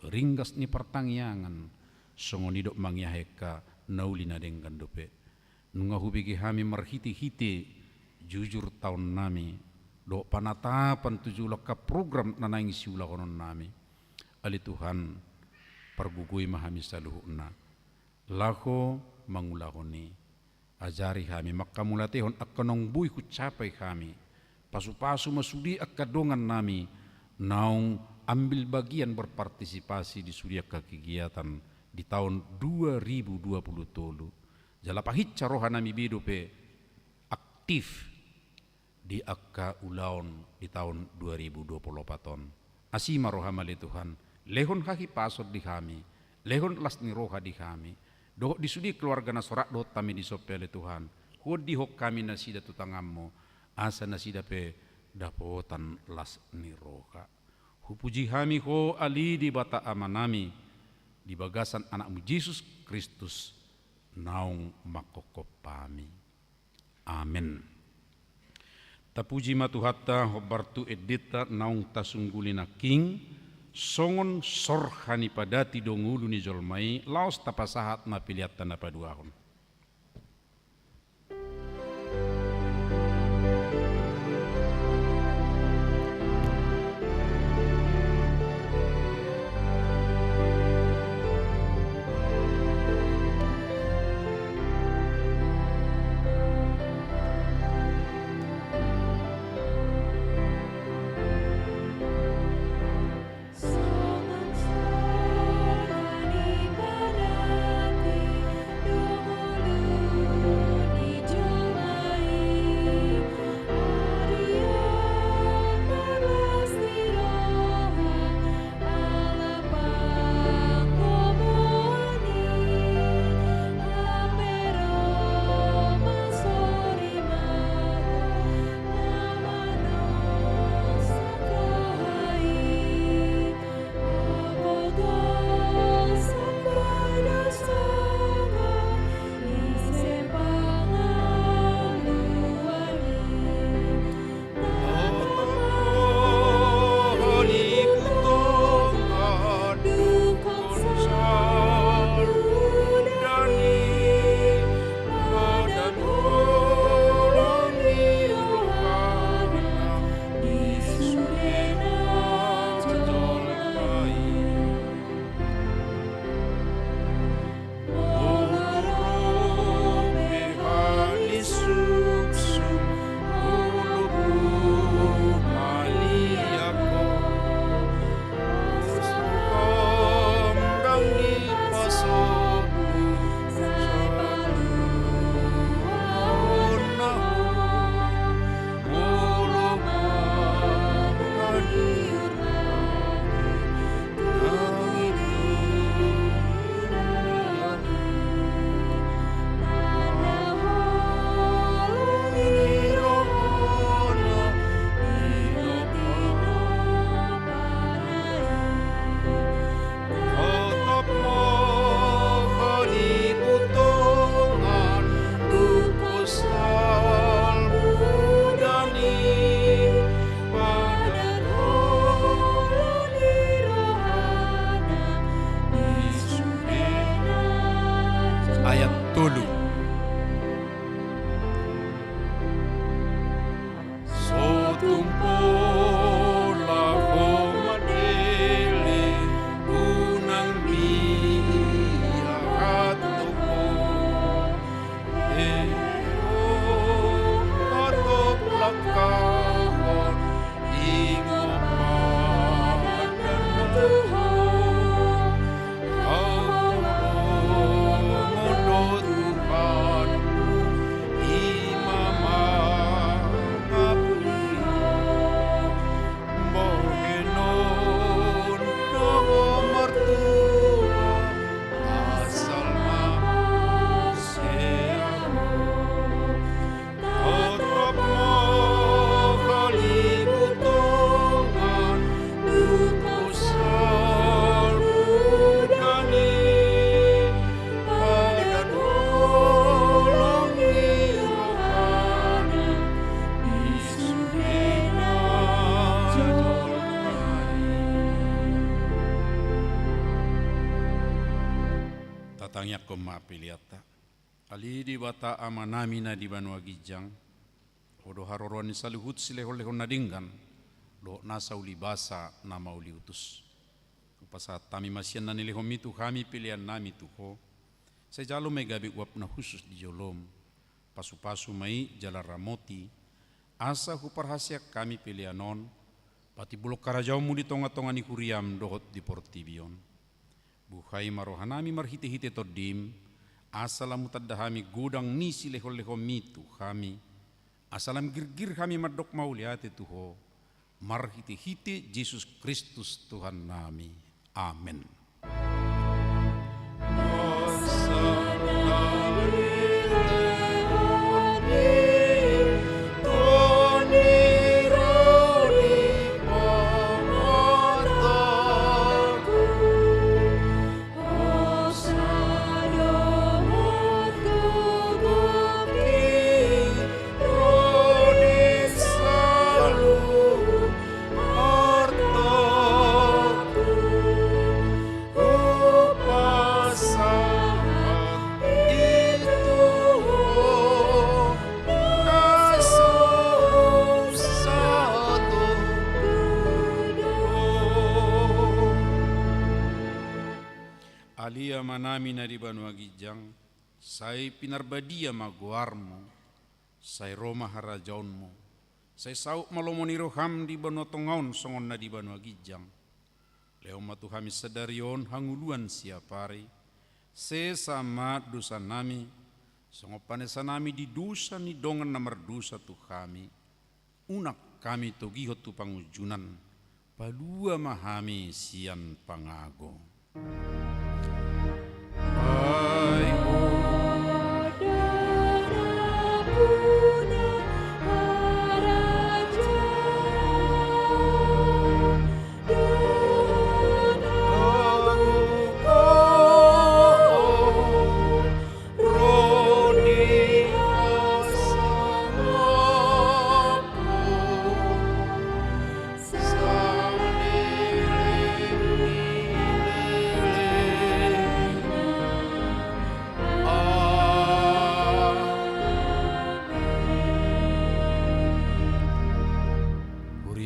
Ringgas ni partangiangan, songon i dohot mangeahi angka na uli na denggan dope. Nunga hubege hami marhite-hite jujur taonnami, dohot panatapan tu jolo angka program na naeng siulahononnami. Ale Tuhan, pargogoi ma hami saluhutna, laho mangulahon i. Ajari hami manghamauliatehon angka naung boi hucapai hami. Pasu-pasu ma sude angka dongannami naung ambil bagian, berpartisipasi di sude angka kegiatan di taon dua ribu dua puluh tolu. Jala pahinsa rohanami be dope aktif di angka ulaon di taon dua ribu dua puluh opat on. Asi ma roham, ale Tuhan, lehon hahipason di hami, lehon las ni roha di hami, dohot di sude keluarga na so rap dohot hami dison pe, ale Tuhan, huondihon hami nasida tu tanganmu, asa nasida pe dapotan las ni roha. Hupuji hami Ho, ale Debata Amanami, di bagasan Anakmu Jesus Kristus naung manghophop hami. Amen. Tapuji ma Tuhanta, hombar tu endenta naung tasungguli nangkin, Songon sorha ni padati do ngolu ni jolma i, laos tapasahat ma peleanta na paduahon. Ayat tolu. Sotung pola ho mandele, unang miahat ho. He ho, hatop langkahon, ingot padan na tu ho. Haholongon do Tuhanmu, i ma mangapuli ho. Bohenon do ho martua, asal ma porsea ho. Tatap ma halibutongan, dungkon saludan i, padan holong ni rohana di sude na jolma i. Tatangiangkon ma peleanta. Ale Debata Amanami na di banua ginjang, Ho do haroroan ni saluhut silehonlehon na denggan dohot nasa ulibasa na mauliutus. Hupasahat hami ma sian na nilehonmi tu hami peleannami tu Ho. Sai jalo ma i gabe uap na hushus di jolom. Pasupasu ma i jala ramoti, asa huparhaseang hami pelean on patimbulhon harajaonmu di tongatonga ni huriam dohot di portibi on. Buhai ma rohanami marhitehite Tondim, asa lam hutanda hami godang ni silehonlehonmi tu hami, asa lam girgir hami mandok mauliate tu Ho, marhitehite Jesus Kristus Tuhannami. Amen. Lia ma nami na di banua ginjang, sai pinarbadia ma goarmu, sai ro ma harajaonmu, sai saut ma lomo ni roham di banua tonga on songon na di banua ginjang. Lehon ma tu hami sadari on hangoluan siapari, sesa ma dosa nami, songon panesa nami di dosa ni dongan na mardosa tu hami. Unang hami togihon tu pangunjunan, palua ma hami sian pangago. Ai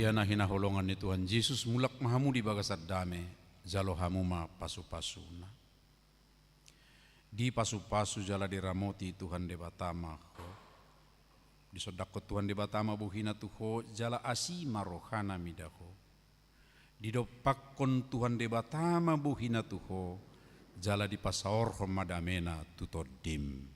Huria na hinaholongan ni Tuhan Jesus, mulak ma hamu di bagasan dame, jalo hamu ma pasupasuna. Dipasupasu jala diramoti Tuhan Debata ma ho. Disondangkon Tuhan Debata ma bohina tu ho, jala asi ma rohana mida ho. Didompakkon Tuhan Debata ma bohina tu ho, jala dipasaorhon ma damena tu tondim.